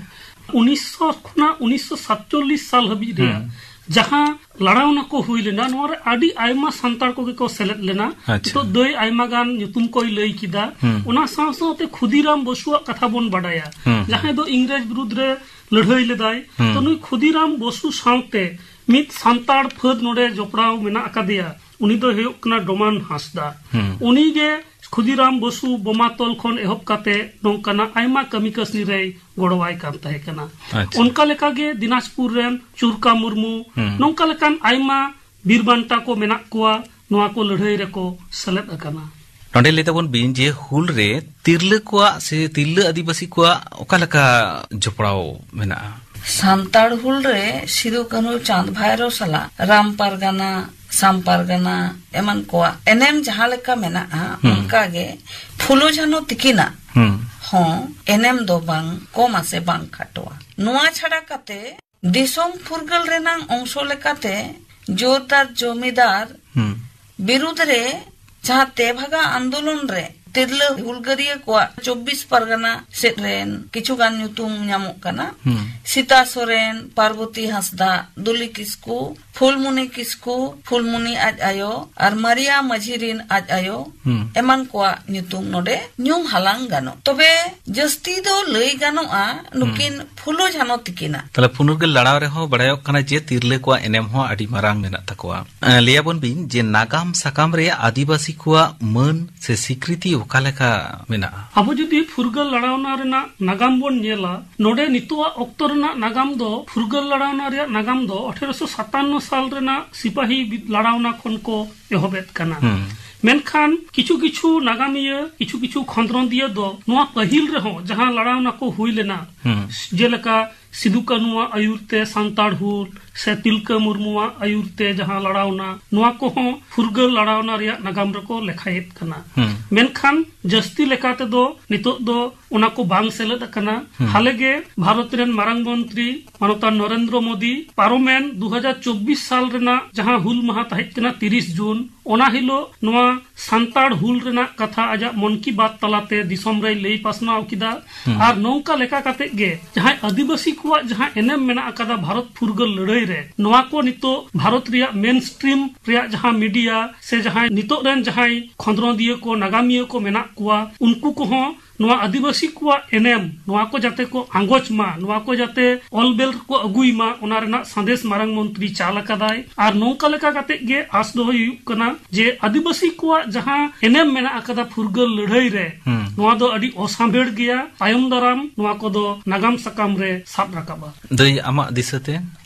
ᱩᱱᱤᱥᱥᱚ ᱠᱷᱚᱱᱟᱜ ᱩᱱᱤᱥᱥᱚ ᱥᱟᱛᱪᱚᱞᱞᱤᱥ ᱥᱟᱞ ᱦᱟᱹᱵᱤᱡ ᱨᱮᱭᱟᱜ ᱦᱩᱸ᱾ ᱡᱟᱦᱟᱸ ᱞᱟᱲᱟᱣᱱᱟ ᱠᱚ ᱦᱩᱭ ᱞᱮᱱᱟ, ᱱᱚᱣᱟ ᱨᱮ ᱟᱹᱰᱤ ᱟᱭᱢᱟ ᱥᱟᱱᱛᱟᱲ ᱠᱚᱜᱮ ᱠᱚ ᱥᱮᱞᱮᱫ ᱞᱮᱱᱟ᱾ ᱟᱪᱪᱷᱟ᱾ ᱱᱤᱛᱚᱜ ᱫᱟᱹᱭ ᱟᱭᱢᱟ ᱜᱟᱱ ᱧᱩᱛᱩᱢ ᱠᱚᱭ ᱞᱟᱹᱭ ᱠᱮᱫᱟ᱾ ᱦᱩᱸ᱾ ᱚᱱᱟ ᱥᱟᱶ ᱥᱟᱶᱛᱮ ᱠᱷᱩᱫᱤᱨᱟᱢ ᱵᱚᱥᱩᱣᱟᱜ ᱠᱟᱛᱷᱟ ᱵᱚᱱ ᱵᱟᱰᱟᱭᱟ, ᱦᱩᱸ, ᱦᱩᱸ᱾ ᱡᱟᱦᱟᱸᱭ ᱫᱚ ᱤᱝᱨᱮᱡᱽ ᱵᱤᱨᱩᱫᱽ ᱨᱮ ᱞᱟᱹᱲᱦᱟᱹᱭ ᱞᱮᱫᱟᱭ᱾ ᱦᱩᱸ᱾ ᱛᱚ, ᱱᱩᱭ ᱠᱷᱩᱫᱤᱨᱟᱢ ᱵᱚᱥᱩ ᱥᱟᱶᱛᱮ ᱢᱤᱫ ᱥᱟᱱᱛᱟᱲ ᱯᱷᱟᱹᱫ ᱱᱚᱰᱮ ᱡᱚᱯᱲᱟᱣ ᱢᱮᱱᱟᱜ ᱟᱠᱟᱫᱮᱭᱟ᱾ ᱩᱱᱤ ᱫᱚ ᱦᱩᱭᱩᱜ ᱠᱟᱱᱟ ᱰᱚᱢᱟᱱ ᱦᱟᱸᱥᱫᱟ᱾ ᱦᱩᱸ᱾ ᱩᱱᱤ ᱜᱮ ᱠᱷᱩᱫᱤᱨᱟᱢ ᱵᱚᱥᱩ ᱵᱳᱢᱟ ᱛᱚᱞ ᱠᱷᱚᱱ ᱮᱦᱚᱵ ᱠᱟᱛᱮ ᱱᱚᱝᱠᱟᱱᱟᱜ ᱟᱭᱢᱟ ᱠᱟᱹᱢᱤ ᱠᱟᱹᱥᱱᱤ ᱨᱮᱭ ᱜᱚᱲᱚᱣᱟᱭ ᱠᱟᱱ ᱛᱟᱦᱮᱸ ᱠᱟᱱᱟ᱾ ᱟᱪᱪᱷᱟ᱾ ᱚᱱᱠᱟ ᱞᱮᱠᱟᱜᱮ ᱫᱤᱱᱟᱡᱽᱯᱩᱨ ᱨᱮᱱ ᱪᱩᱨᱠᱟ ᱢᱩᱨᱢᱩ, ᱦᱩᱸ᱾ ᱱᱚᱝᱠᱟ ᱞᱮᱠᱟᱱ ᱟᱭᱢᱟ ᱵᱤᱨ ᱵᱟᱱᱴᱟ ᱠᱚ ᱢᱮᱱᱟᱜ ᱠᱚᱣᱟ, ᱱᱚᱣᱟ ᱠᱚ ᱞᱟᱹᱲᱦᱟᱹᱭ ᱨᱮᱠᱚ ᱥᱮᱞᱮᱫ ᱟᱠᱟᱱᱟ᱾ ᱱᱚᱰᱮ ᱞᱟᱹᱭ ᱛᱟᱵᱚᱱ ᱵᱤᱱ ᱡᱮ ᱦᱩᱞ ᱨᱮ ᱛᱤᱨᱞᱟᱹ ᱠᱚᱣᱟᱜ ᱥᱮ ᱛᱤᱨᱞᱟᱹ ᱟᱹᱫᱤᱵᱟᱹᱥᱤ ᱠᱚᱣᱟᱜ ᱚᱠᱟ ᱞᱮᱠᱟ ᱡᱚᱯᱲᱟᱣ ᱢᱮᱱᱟᱜᱼᱟ? ᱥᱟᱱᱛᱟᱲ ᱦᱩᱞ ᱨᱮ ᱥᱤᱫᱩ ᱠᱟᱹᱱᱦᱩ ᱪᱟᱸᱫᱽ ᱵᱷᱟᱭᱨᱳ ᱥᱟᱞᱟᱜ ᱨᱟᱢ ᱯᱟᱨᱜᱟᱱᱟ, ᱥᱟᱢ ᱯᱟᱨᱜᱟᱱᱟ ᱮᱢᱟᱱ ᱠᱚᱣᱟᱜ ᱮᱱᱮᱢ ᱡᱟᱦᱟᱸ ᱞᱮᱠᱟ ᱢᱮᱱᱟᱜᱼᱟ, ᱦᱩᱸ᱾ ᱚᱱᱠᱟ ᱜᱮ ᱯᱷᱩᱞᱳ ᱡᱷᱟᱱᱳ ᱛᱤᱠᱤᱱᱟᱜ ᱦᱩᱸ᱾ ᱦᱚᱸ ᱮᱱᱮᱢ ᱫᱚ ᱵᱟᱝ ᱠᱚᱢᱟ ᱥᱮ ᱵᱟᱝ ᱠᱷᱟᱴᱚᱣᱟ᱾ ᱱᱚᱣᱟ ᱪᱷᱟᱰᱟ ᱠᱟᱛᱮ ᱫᱤᱥᱚᱢ ᱯᱷᱩᱨᱜᱟᱹᱞ ᱨᱮᱱᱟᱝ ᱚᱝᱥᱚ ᱞᱮᱠᱟᱛᱮ ᱡᱳᱨᱫᱟᱨ ᱡᱚᱢᱤᱫᱟᱨ ᱦᱩᱸ᱾ ᱵᱤᱨᱩᱫᱽ ᱨᱮ ᱡᱟᱦᱟᱸ ᱛᱮᱵᱷᱟᱜᱟ ᱟᱱᱫᱳᱞᱚᱱ ᱨᱮ ᱛᱤᱨᱞᱟᱹ ᱦᱩᱞᱜᱟᱹᱨᱤᱭᱟᱹ ᱠᱚᱣᱟᱜ ᱪᱚᱵᱵᱤᱥ ᱯᱟᱨᱜᱟᱱᱟ ᱥᱮᱫ ᱨᱮᱱ ᱠᱤᱪᱷᱩ ᱜᱟᱱ ᱧᱩᱛᱩᱢ ᱧᱟᱢᱚᱜ ᱠᱟᱱᱟ᱾ ᱦᱩᱸ᱾ ᱥᱤᱛᱟ ᱥᱚᱨᱮᱱ, ᱯᱟᱨᱵᱚᱛᱤ ᱦᱟᱸᱥᱫᱟ, ᱫᱩᱞᱤ ᱠᱤᱥᱠᱩ, ᱯᱷᱩᱞᱢᱩᱱᱤ ᱠᱤᱥᱠᱩ, ᱯᱷᱩᱞᱢᱩᱱᱤ ᱟᱡ ᱟᱭᱳ, ᱟᱨ ᱢᱟᱨᱤᱭᱟ ᱢᱟᱹᱡᱷᱤ ᱨᱤᱱ ᱟᱡ ᱟᱭᱳ, ᱦᱩᱸ᱾ ᱮᱢᱟᱱ ᱠᱚᱣᱟᱜ ᱧᱩᱛᱩᱢ ᱱᱚᱰᱮ ᱧᱩᱢ ᱦᱟᱞᱟᱝ ᱜᱟᱱᱚᱜ᱾ ᱛᱚᱵᱮ ᱡᱟᱹᱥᱛᱤ ᱫᱚ ᱞᱟᱹᱭ ᱜᱟᱱᱚᱜᱼᱟ ᱱᱩᱠᱤᱱ ᱦᱩᱸ᱾ ᱯᱷᱩᱞᱳ ᱡᱷᱟᱱᱳ ᱛᱤᱠᱤᱱᱟᱜ᱾ ᱛᱟᱦᱞᱮ ᱯᱷᱩᱨᱜᱟᱹᱞ ᱞᱟᱲᱟᱣ ᱨᱮᱦᱚᱸ ᱵᱟᱲᱟᱭᱚᱜ ᱠᱟᱱᱟ ᱡᱮ ᱛᱤᱨᱞᱟᱹ ᱠᱚᱣᱟᱜ ᱮᱱᱮᱢ ᱦᱚᱸ ᱟᱹᱰᱤ ᱢᱟᱨᱟᱝ ᱢᱮᱱᱟᱜ ᱛᱟᱠᱚᱣᱟ᱾ ᱮᱸ, ᱞᱟᱹᱭᱟᱵᱚᱱ ᱵᱤᱱ ᱡᱮ ᱱᱟᱜᱟᱢ ᱥᱟᱠᱟᱢ ᱨᱮ ᱟᱹᱫᱤᱵᱟᱹᱥᱤ ᱠᱚᱣᱟᱜ ᱢᱟᱹᱱ ᱥᱮ ᱥᱤᱠᱨᱤᱛᱤ ᱚᱠᱟ ᱞᱮᱠᱟ ᱢᱮᱱᱟᱜᱼᱟ? ᱟᱵᱚ ᱡᱩᱫᱤ ᱯᱷᱩᱨᱜᱟᱹᱞ ᱞᱟᱲᱟᱣᱱᱟ ᱨᱮᱱᱟᱜ ᱱᱟᱜᱟᱢ ᱵᱚᱱ ᱧᱮᱞᱟ, ᱱᱚᱰᱮ ᱱᱤᱛᱚᱜᱟᱜ ᱚᱠᱛᱚ ᱨᱮᱱᱟᱜ ᱱᱟᱜᱟᱢ ᱫᱚ, ᱯᱷᱩᱨᱜᱟᱹᱞ ᱞᱟᱲᱟᱣᱱᱟ ᱨᱮᱭᱟᱜ ᱱᱟᱜᱟᱢ ᱫᱚ ᱟᱴᱷᱮᱨᱚᱥᱚ ᱥᱟᱛᱟᱱᱱᱚ ᱥᱟᱞ ᱨᱮᱱᱟᱜ ᱥᱤᱯᱟᱦᱤ ᱵᱤ-, ᱞᱟᱲᱟᱣᱱᱟ ᱠᱷᱚᱱ ᱠᱚ ᱮᱦᱚᱵᱮᱫ ᱠᱟᱱᱟ᱾ ᱦᱩᱸ᱾ ᱢᱮᱱᱠᱷᱟᱱ ᱠᱤᱪᱷᱩ ᱠᱤᱪᱷᱩ ᱱᱟᱜᱟᱢᱤᱭᱟᱹ, ᱠᱤᱪᱷᱩ ᱠᱤᱪᱷᱩ ᱠᱷᱚᱸᱫᱽᱨᱚᱸᱫᱤᱭᱟᱹ ᱫᱚ ᱱᱚᱣᱟ ᱯᱟᱹᱦᱤᱞ ᱨᱮᱦᱚᱸ ᱡᱟᱦᱟᱸ ᱞᱟᱲᱟᱣᱱᱟ ᱠᱚ ᱦᱩᱭ ᱞᱮᱱᱟ, ᱦᱩᱸ᱾ ᱡᱮᱞᱮᱠᱟ ᱥᱤᱫᱩ ᱠᱟᱹᱱᱦᱩᱣᱟᱜ ᱟᱹᱭᱩᱨ ᱛᱮ ᱥᱟᱱᱛᱟᱲ ᱦᱩᱞ ᱥᱮ ᱛᱤᱞᱠᱟᱹ ᱢᱩᱨᱢᱩᱣᱟᱜ ᱟᱹᱭᱩᱨ ᱛᱮ ᱡᱟᱦᱟᱸ ᱞᱟᱲᱟᱣᱱᱟ, ᱱᱚᱣᱟ ᱠᱚᱦᱚᱸ ᱯᱷᱩᱨᱜᱟᱹᱞ ᱞᱟᱲᱟᱣᱱᱟ ᱨᱮᱭᱟᱜ ᱱᱟᱜᱟᱢ ᱨᱮᱠᱚ ᱞᱮᱠᱷᱟᱭᱮᱫ ᱠᱟᱱᱟ᱾ ᱦᱩᱸ᱾ ᱢᱮᱱᱠᱷᱟᱱ ᱡᱟᱹᱥᱛᱤ ᱞᱮᱠᱟ ᱛᱮᱫᱚ ᱱᱤᱛᱚᱜ ᱫᱚ ᱚᱱᱟ ᱠᱚ ᱵᱟᱝ ᱥᱮᱞᱮᱫ ᱟᱠᱟᱱᱟ᱾ ᱦᱟᱞᱮ ᱜᱮ ᱵᱷᱟᱨᱚᱛ ᱨᱮᱱ ᱢᱟᱨᱟᱝ ᱢᱚᱱᱛᱨᱤ ᱢᱟᱱᱚᱛᱟᱱ ᱱᱚᱨᱮᱱᱫᱨᱚ ᱢᱳᱫᱤ ᱯᱟᱨᱚᱢᱮᱱ ᱫᱩ ᱦᱟᱡᱟᱨ ᱪᱚᱵᱵᱤᱥ ᱥᱟᱞ ᱨᱮᱱᱟᱜ ᱡᱟᱦᱟᱸ ᱦᱩᱞ ᱢᱟᱦᱟ ᱛᱟᱦᱮᱸ ᱠᱟᱱᱟ ᱛᱤᱨᱤᱥ ᱡᱩᱱ, ᱚᱱᱟ ᱦᱤᱞᱳᱜ ᱱᱚᱣᱟ ᱥᱟᱱᱛᱟᱲ ᱦᱩᱞ ᱨᱮᱱᱟᱜ ᱠᱟᱛᱷᱟ ᱟᱡᱟᱜ ᱢᱚᱱ ᱠᱤ ᱵᱟᱛ ᱛᱟᱞᱟᱛᱮ ᱫᱤᱥᱚᱢ ᱨᱮᱭ ᱞᱟᱹᱭ ᱯᱟᱥᱱᱟᱣ ᱠᱮᱫᱟ᱾ ᱟᱨ ᱱᱚᱝᱠᱟ ᱞᱮᱠᱟ ᱠᱟᱛᱮ ᱜᱮ ᱡᱟᱦᱟᱸᱭ ᱟᱹᱫᱤᱵᱟᱹᱥᱤ ᱠᱚᱣᱟᱜ ᱡᱟᱦᱟᱸ ᱮᱱᱮᱢ ᱢᱮᱱᱟᱜ ᱟᱠᱟᱫᱟ ᱵᱷᱟᱨᱚᱛ ᱯᱷᱩᱨᱜᱟᱹᱞ ᱞᱟᱹᱲᱦᱟᱹᱭ ᱨᱮ, ᱱᱚᱣᱟ ᱠᱚ ᱱᱤᱛᱚᱜ ᱵᱷᱟᱨᱚᱛ ᱨᱮᱭᱟᱜ ᱢᱮᱱ ᱥᱴᱨᱤᱢ ᱨᱮᱭᱟᱜ ᱡᱟᱦᱟᱸ ᱢᱤᱰᱤᱭᱟ ᱥᱮ ᱡᱟᱦᱟᱸᱭ ᱱᱤᱛᱚᱜ ᱨᱮᱱ ᱡᱟᱦᱟᱸᱭ ᱠᱷᱚᱸᱫᱽᱨᱚᱸᱫᱤᱭᱟᱹ ᱠᱚ, ᱱᱟᱜᱟᱢᱤᱭᱟᱹ ᱠᱚ ᱢᱮᱱᱟᱜ ᱠᱚᱣᱟ, ᱩᱱᱠᱩ ᱠᱚᱦᱚᱸ ᱱᱚᱣᱟ ᱟᱹᱫᱤᱵᱟᱹᱥᱤ ᱠᱚᱣᱟᱜ ᱮᱱᱮᱢ, ᱱᱚᱣᱟ ᱠᱚ ᱡᱟᱛᱮ ᱠᱚ ᱟᱸᱜᱚᱪ ᱢᱟ, ᱱᱚᱣᱟ ᱠᱚ ᱡᱟᱛᱮ ᱚᱞ ᱵᱮᱞ ᱨᱮᱠᱚ ᱟᱹᱜᱩᱭ ᱢᱟ, ᱚᱱᱟ ᱨᱮᱱᱟᱜ ᱥᱟᱸᱫᱮᱥ ᱢᱟᱨᱟᱝ ᱢᱚᱱᱛᱨᱤ ᱪᱟᱞ ᱟᱠᱟᱫᱟᱭ᱾ ᱟᱨ ᱱᱚᱝᱠᱟ ᱞᱮᱠᱟ ᱠᱟᱛᱮ ᱜᱮ ᱟᱸᱥ ᱫᱚᱦᱚᱭ ᱦᱩᱭᱩᱜ ᱠᱟᱱᱟ ᱡᱮ ᱟᱹᱫᱤᱵᱟᱹᱥᱤ ᱠᱚᱣᱟᱜ ᱡᱟᱦᱟᱸ ᱮᱱᱮᱢ ᱢᱮᱱᱟᱜ ᱟᱠᱟᱫᱟ ᱯᱷᱩᱨᱜᱟᱹᱞ ᱞᱟᱹᱲᱦᱟᱹᱭ ᱨᱮ, ᱦᱩᱸ᱾ ᱱᱚᱣᱟ ᱫᱚ ᱟᱹᱰᱤ ᱚᱥᱟᱢᱵᱷᱮᱲ ᱜᱮᱭᱟ᱾ ᱛᱟᱭᱚᱢ ᱫᱟᱨᱟᱢ ᱱᱚᱣᱟ ᱠᱚᱫᱚ ᱱᱟᱜᱟᱢ ᱥᱟᱠᱟᱢ ᱨᱮ ᱥᱟᱵ ᱨᱟᱠᱟᱵᱼᱟ᱾ ᱫᱟᱹᱭ, ᱟᱢᱟᱜ ᱫᱤᱥᱟᱹᱛᱮ?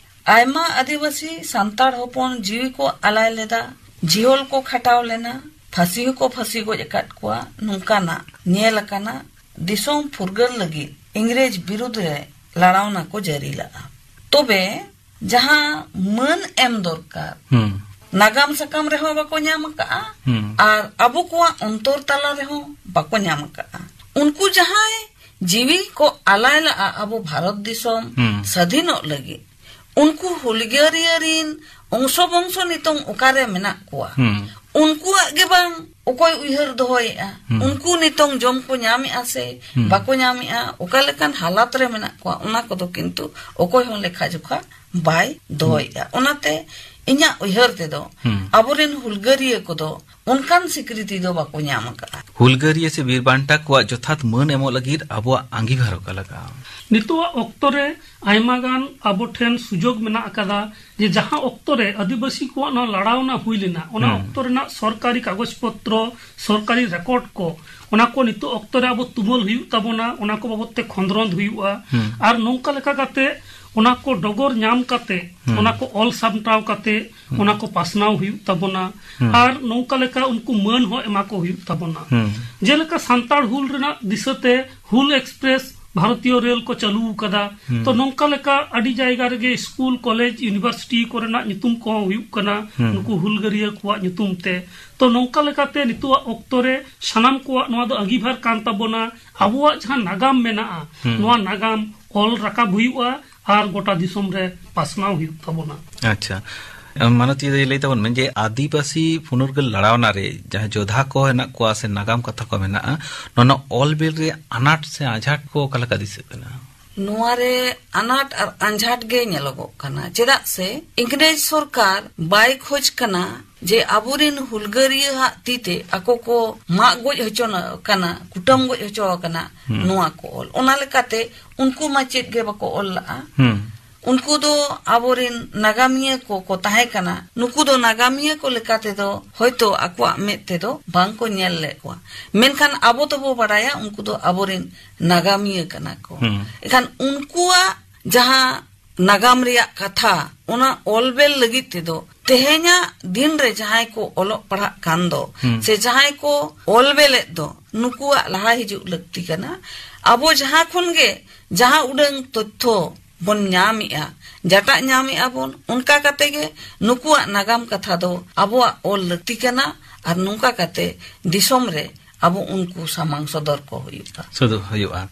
ᱟᱭᱢᱟ ᱟᱹᱫᱤᱵᱟᱹᱥᱤ ᱥᱟᱱᱛᱟᱲ ᱦᱚᱯᱚᱱ ᱡᱤᱣᱤ ᱠᱚ ᱟᱞᱟᱭ ᱞᱮᱫᱟ, ᱡᱤᱦᱚᱞ ᱠᱚ ᱠᱷᱟᱴᱟᱣ ᱞᱮᱱᱟ, ᱯᱷᱟᱹᱥᱤ ᱦᱚᱸᱠᱚ ᱯᱷᱟᱹᱥᱤ ᱜᱚᱡ ᱟᱠᱟᱫ ᱠᱚᱣᱟ᱾ ᱱᱚᱝᱠᱟᱱᱟᱜ ᱧᱮᱞ ᱟᱠᱟᱱᱟ ᱫᱤᱥᱚᱢ ᱯᱷᱩᱨᱜᱟᱹᱞ ᱞᱟᱹᱜᱤᱫ ᱤᱝᱨᱮᱡᱽ ᱵᱤᱨᱩᱫᱽ ᱨᱮ ᱞᱟᱲᱟᱣᱱᱟ ᱠᱚ ᱡᱟᱹᱨᱤ ᱞᱟᱜᱼᱟ᱾ ᱛᱚᱵᱮ ᱡᱟᱦᱟᱸ ᱢᱟᱹᱱ ᱮᱢ ᱫᱚᱨᱠᱟᱨ, ᱦᱩᱸ᱾ ᱱᱟᱜᱟᱢ ᱥᱟᱠᱟᱢ ᱨᱮᱦᱚᱸ ᱵᱟᱠᱚ ᱧᱟᱢ ᱟᱠᱟᱫᱼᱟ, ᱦᱩᱸ᱾ ᱟᱨ ᱟᱵᱚ ᱠᱚᱣᱟᱜ ᱚᱱᱛᱚᱨ ᱛᱟᱞᱟ ᱨᱮᱦᱚᱸ ᱵᱟᱠᱚ ᱧᱟᱢ ᱟᱠᱟᱫᱼᱟ᱾ ᱩᱱᱠᱩ ᱡᱟᱦᱟᱸᱭ ᱡᱤᱣᱤ ᱠᱚ ᱟᱞᱟᱭ ᱞᱟᱜᱼᱟ ᱟᱵᱚ ᱵᱷᱟᱨᱚᱛ ᱫᱤᱥᱚᱢ ᱦᱩᱸ᱾ ᱥᱟᱹᱫᱷᱤᱱᱚᱜ ᱞᱟᱹᱜᱤᱫ, ᱩᱱᱠᱩ ᱦᱩᱞᱜᱟᱹᱨᱤᱭᱟᱹ ᱨᱤᱱ ᱚᱝᱥᱚ ᱵᱚᱝᱥᱚ ᱱᱤᱛᱚᱝ ᱚᱠᱟᱨᱮ ᱢᱮᱱᱟᱜ ᱠᱚᱣᱟ? ᱦᱩᱸ᱾ ᱩᱱᱠᱩᱣᱟᱜ ᱜᱮ ᱵᱟᱝ ᱚᱠᱚᱭ ᱩᱭᱦᱟᱹᱨ ᱫᱚᱦᱚᱭᱮᱫᱼᱟ? ᱦᱩᱸ᱾ ᱩᱱᱠᱩ ᱱᱤᱛᱚᱝ ᱡᱚᱢ ᱠᱚ ᱧᱟᱢᱮᱫᱼᱟ ᱥᱮ ᱦᱩᱸ᱾ ᱵᱟᱠᱚ ᱧᱟᱢᱮᱫᱼᱟ? ᱚᱠᱟ ᱞᱮᱠᱟᱱ ᱦᱟᱞᱟᱛ ᱨᱮ ᱢᱮᱱᱟᱜ ᱠᱚᱣᱟ? ᱚᱱᱟ ᱠᱚᱫᱚ ᱠᱤᱱᱛᱩ ᱚᱠᱚᱭ ᱦᱚᱸ ᱞᱮᱠᱷᱟ ᱡᱚᱠᱷᱟ ᱵᱟᱭ ᱫᱚᱦᱚᱭᱮᱫᱼᱟ᱾ ᱚᱱᱟᱛᱮ ᱤᱧᱟᱹᱜ ᱩᱭᱦᱟᱹᱨ ᱛᱮᱫᱚ ᱦᱩᱸ᱾ ᱟᱵᱚᱨᱮᱱ ᱦᱩᱞᱜᱟᱹᱨᱤᱭᱟᱹ ᱠᱚᱫᱚ ᱚᱱᱠᱟᱱ ᱥᱤᱠᱨᱤᱛᱤ ᱫᱚ ᱵᱟᱠᱚ ᱧᱟᱢ ᱟᱠᱟᱫᱼᱟ᱾ ᱦᱩᱞᱜᱟᱹᱨᱤᱭᱟᱹ ᱥᱮ ᱵᱤᱨ ᱵᱟᱱᱴᱟ ᱠᱚᱣᱟᱜ ᱡᱚᱛᱷᱟᱛ ᱢᱟᱹᱱ ᱮᱢᱚᱜ ᱞᱟᱹᱜᱤᱫ ᱟᱵᱚᱣᱟᱜ ᱟᱸᱜᱤᱵᱷᱟᱨ ᱚᱠᱟ ᱞᱮᱠᱟ? ᱱᱤᱛᱚᱜᱟᱜ ᱚᱠᱛᱚ ᱨᱮ ᱟᱭᱢᱟ ᱜᱟᱱ ᱟᱵᱚ ᱴᱷᱮᱱ ᱥᱩᱡᱳᱜᱽ ᱢᱮᱱᱟᱜ ᱟᱠᱟᱫᱟ ᱡᱮ ᱡᱟᱦᱟᱸ ᱚᱠᱛᱚ ᱨᱮ ᱟᱹᱫᱤᱵᱟᱹᱥᱤ ᱠᱚᱣᱟᱜ ᱱᱚᱣᱟ ᱞᱟᱲᱟᱣᱱᱟ ᱦᱩᱭ ᱞᱮᱱᱟ, ᱚᱱᱟ ᱦᱩᱸ᱾ ᱚᱠᱛᱚ ᱨᱮᱱᱟᱜ ᱥᱚᱨᱠᱟᱨᱤ ᱠᱟᱜᱚᱡᱽ ᱯᱚᱛᱨᱚ, ᱥᱚᱨᱠᱟᱨᱤ ᱨᱮᱠᱚᱨᱰ ᱠᱚ, ᱚᱱᱟ ᱠᱚ ᱱᱤᱛᱚᱜ ᱚᱠᱛᱚ ᱨᱮ ᱟᱵᱚ ᱛᱩᱢᱟᱹᱞ ᱦᱩᱭᱩᱜ ᱛᱟᱵᱚᱱᱟ, ᱚᱱᱟ ᱠᱚ ᱵᱟᱵᱚᱛ ᱛᱮ ᱠᱷᱚᱸᱫᱽᱨᱚᱸᱫᱽ ᱦᱩᱭᱩᱜᱼᱟ᱾ ᱦᱩᱸ᱾ ᱟᱨ ᱱᱚᱝᱠᱟ ᱞᱮᱠᱟ ᱠᱟᱛᱮ ᱚᱱᱟ ᱠᱚ ᱰᱚᱜᱚᱨ ᱧᱟᱢ ᱠᱟᱛᱮ, ᱦᱩᱸ᱾ ᱚᱱᱟ ᱠᱚ ᱚᱞ ᱥᱟᱢᱴᱟᱣ ᱠᱟᱛᱮ, ᱦᱩᱸ᱾ ᱚᱱᱟ ᱠᱚ ᱯᱟᱥᱱᱟᱣ ᱦᱩᱭᱩᱜ ᱛᱟᱵᱚᱱᱟ᱾ ᱦᱩᱸ᱾ ᱟᱨ ᱱᱚᱝᱠᱟ ᱞᱮᱠᱟ ᱩᱱᱠᱩ ᱢᱟᱹᱱ ᱦᱚᱸ ᱮᱢᱟ ᱠᱚ ᱦᱩᱭᱩᱜ ᱛᱟᱵᱚᱱᱟ᱾ ᱦᱩᱸ᱾ ᱡᱮᱞᱮᱠᱟ ᱥᱟᱱᱛᱟᱲ ᱦᱩᱞ ᱨᱮᱱᱟᱜ ᱫᱤᱥᱟᱹᱛᱮ ᱦᱩᱞ ᱮᱠᱥᱯᱨᱮᱥ ᱵᱷᱟᱨᱚᱛᱤᱭᱚ ᱨᱮᱞ ᱠᱚ ᱪᱟᱹᱞᱩ ᱟᱠᱟᱫᱟ᱾ ᱦᱩᱸ᱾ ᱛᱚ, ᱱᱚᱝᱠᱟ ᱞᱮᱠᱟ ᱟᱹᱰᱤ ᱡᱟᱭᱜᱟ ᱨᱮᱜᱮ ᱥᱠᱩᱞ, ᱠᱚᱞᱮᱡᱽ, ᱤᱭᱩᱱᱤᱵᱷᱟᱨᱥᱤᱴᱤ ᱠᱚᱨᱮᱱᱟᱜ ᱧᱩᱛᱩᱢ ᱠᱚᱦᱚᱸ ᱦᱩᱭᱩᱜ ᱠᱟᱱᱟ ᱦᱩᱸ᱾ ᱱᱩᱠᱩ ᱦᱩᱞᱜᱟᱹᱨᱤᱭᱟᱹ ᱠᱚᱣᱟᱜ ᱧᱩᱛᱩᱢ ᱛᱮ᱾ ᱛᱚ, ᱱᱚᱝᱠᱟ ᱞᱮᱠᱟᱛᱮ ᱱᱤᱛᱚᱜᱟᱜ ᱚᱠᱛᱚ ᱨᱮ ᱥᱟᱱᱟᱢ ᱠᱚᱣᱟᱜ ᱱᱚᱣᱟ ᱫᱚ ᱟᱸᱜᱤᱵᱷᱟᱨ ᱠᱟᱱ ᱛᱟᱵᱚᱱᱟ᱾ ᱟᱵᱚᱣᱟᱜ ᱡᱟᱦᱟᱸ ᱱᱟᱜᱟᱢ ᱢᱮᱱᱟᱜᱼᱟ, ᱦᱩᱸ᱾ ᱱᱚᱣᱟ ᱱᱟᱜᱟᱢ ᱚᱞ ᱨᱟᱠᱟᱵ ᱦᱩᱭᱩᱜᱼᱟ ᱟᱨ ᱜᱚᱴᱟ ᱫᱤᱥᱚᱢ ᱨᱮ ᱯᱟᱥᱱᱟᱣ ᱦᱩᱭᱩᱜ ᱛᱟᱵᱚᱱᱟ᱾ ᱟᱪᱪᱷᱟ᱾ ᱮᱢ, ᱢᱟᱱᱚᱛᱤᱭᱟᱹ ᱫᱟᱹᱭ, ᱞᱟᱹᱭ ᱛᱟᱵᱚᱱ ᱢᱮ ᱡᱮ ᱟᱹᱫᱤᱵᱟᱹᱥᱤ ᱯᱷᱩᱱᱩᱨᱜᱟᱹᱞ ᱞᱟᱲᱟᱣᱱᱟ ᱨᱮ ᱡᱟᱦᱟᱸ ᱡᱳᱫᱷᱟ ᱠᱚ ᱦᱮᱱᱟᱜ ᱠᱚᱣᱟ ᱥᱮ ᱱᱟᱜᱟᱢ ᱠᱟᱛᱷᱟ ᱠᱚ ᱢᱮᱱᱟᱜᱼᱟ, ᱱᱚᱣᱟ ᱚᱞ ᱵᱤᱞ ᱨᱮ ᱟᱱᱟᱴ ᱥᱮ ᱟᱸᱡᱷᱟᱴ ᱠᱚ ᱚᱠᱟ ᱞᱮᱠᱟ ᱫᱤᱥᱟᱹᱜ ᱠᱟᱱᱟ? ᱱᱚᱣᱟ ᱨᱮ ᱟᱱᱟᱴ ᱟᱨ ᱟᱸᱡᱷᱟᱴ ᱜᱮ ᱧᱮᱞᱚᱜᱚᱜ ᱠᱟᱱᱟ᱾ ᱪᱮᱫᱟᱜ ᱥᱮ ᱤᱝᱨᱮᱡᱽ ᱥᱚᱨᱠᱟᱨ ᱵᱟᱭ ᱠᱷᱚᱡᱽ ᱠᱟᱱᱟ ᱡᱮ ᱟᱵᱚᱨᱮᱱ ᱦᱩᱞᱜᱟᱹᱨᱤᱭᱟᱹ ᱟᱜ ᱛᱤ ᱛᱮ ᱟᱠᱚ ᱠᱚ ᱢᱟᱜ ᱜᱚᱡ ᱦᱚᱪᱚ ᱟᱠᱟᱱᱟ, ᱠᱩᱴᱟᱹᱢ ᱜᱚᱡ ᱦᱚᱪᱚ ᱟᱠᱟᱱᱟ, ᱦᱩᱸ᱾ ᱱᱚᱣᱟ ᱠᱚ ᱚᱞ᱾ ᱚᱱᱟ ᱞᱮᱠᱟᱛᱮ ᱩᱱᱠᱩ ᱢᱟ ᱪᱮᱫ ᱜᱮ ᱵᱟᱠᱚ ᱚᱞ ᱞᱟᱜᱼᱟ᱾ ᱦᱩᱸ᱾ ᱩᱱᱠᱩ ᱫᱚ ᱟᱵᱚᱨᱮᱱ ᱱᱟᱜᱟᱢᱤᱭᱟᱹ ᱠᱚ ᱠᱚ ᱛᱟᱦᱮᱸ ᱠᱟᱱᱟ᱾ ᱱᱩᱠᱩ ᱫᱚ ᱱᱟᱜᱟᱢᱤᱭᱟᱹ ᱠᱚ ᱞᱮᱠᱟ ᱛᱮᱫᱚ ᱦᱚᱭᱛᱳ ᱟᱠᱚᱣᱟᱜ ᱢᱮᱫ ᱛᱮᱫᱚ ᱵᱟᱝ ᱠᱚ ᱧᱮᱞ ᱞᱮᱫ ᱠᱚᱣᱟ, ᱢᱮᱱᱠᱷᱟᱱ ᱟᱵᱚ ᱫᱚᱵᱚ ᱵᱟᱲᱟᱭᱟ ᱩᱱᱠᱩ ᱫᱚ ᱟᱵᱚᱨᱮᱱ ᱱᱟᱜᱟᱢᱤᱭᱟᱹ ᱠᱟᱱᱟ ᱠᱚ᱾ ᱦᱩᱸ᱾ ᱮᱱᱠᱷᱟᱱ ᱩᱱᱠᱩᱣᱟᱜ ᱡᱟᱦᱟᱸ ᱱᱟᱜᱟᱢ ᱨᱮᱭᱟᱜ ᱠᱟᱛᱷᱟ, ᱚᱱᱟ ᱚᱞ ᱵᱮᱞ ᱞᱟᱹᱜᱤᱫ ᱛᱮᱫᱚ ᱛᱮᱦᱮᱧᱟᱜ ᱫᱤᱱ ᱨᱮ ᱡᱟᱦᱟᱸᱭ ᱠᱚ ᱚᱞᱚᱜ ᱯᱟᱲᱦᱟᱜ ᱠᱟᱱ ᱫᱚ, ᱦᱩᱸ᱾ ᱥᱮ ᱡᱟᱦᱟᱸᱭ ᱠᱚ ᱚᱞ ᱵᱮᱞᱮᱫ ᱫᱚ, ᱱᱩᱠᱩᱣᱟᱜ ᱞᱟᱦᱟ ᱦᱤᱡᱩᱜ ᱞᱟᱹᱠᱛᱤ ᱠᱟᱱᱟ᱾ ᱟᱵᱚ ᱡᱟᱦᱟᱸ ᱠᱷᱚᱱ ᱜᱮ ᱡᱟᱦᱟᱸ ᱩᱰᱟᱹᱝ ᱛᱚᱛᱛᱷᱚ ᱵᱚᱱ ᱧᱟᱢᱮᱜᱼᱟ, ᱡᱟᱴᱟᱜ ᱧᱟᱢᱮᱜᱼᱟ ᱵᱚᱱ, ᱚᱱᱠᱟ ᱠᱟᱛᱮ ᱜᱮ ᱱᱩᱠᱩᱣᱟᱜ ᱱᱟᱜᱟᱢ ᱠᱟᱛᱷᱟ ᱫᱚ ᱟᱵᱚᱣᱟᱜ ᱚᱞ ᱞᱟᱹᱠᱛᱤ ᱠᱟᱱᱟ᱾ ᱟᱨ ᱱᱚᱝᱠᱟ ᱠᱟᱛᱮ ᱫᱤᱥᱚᱢ ᱨᱮ ᱟᱵᱚ ᱩᱱᱠᱩ ᱥᱟᱢᱟᱝ ᱥᱚᱫᱚᱨ ᱠᱚ ᱦᱩᱭᱩᱜᱼᱟ᱾ ᱥᱚᱫᱚᱨ ᱦᱩᱭᱩᱜᱼᱟ᱾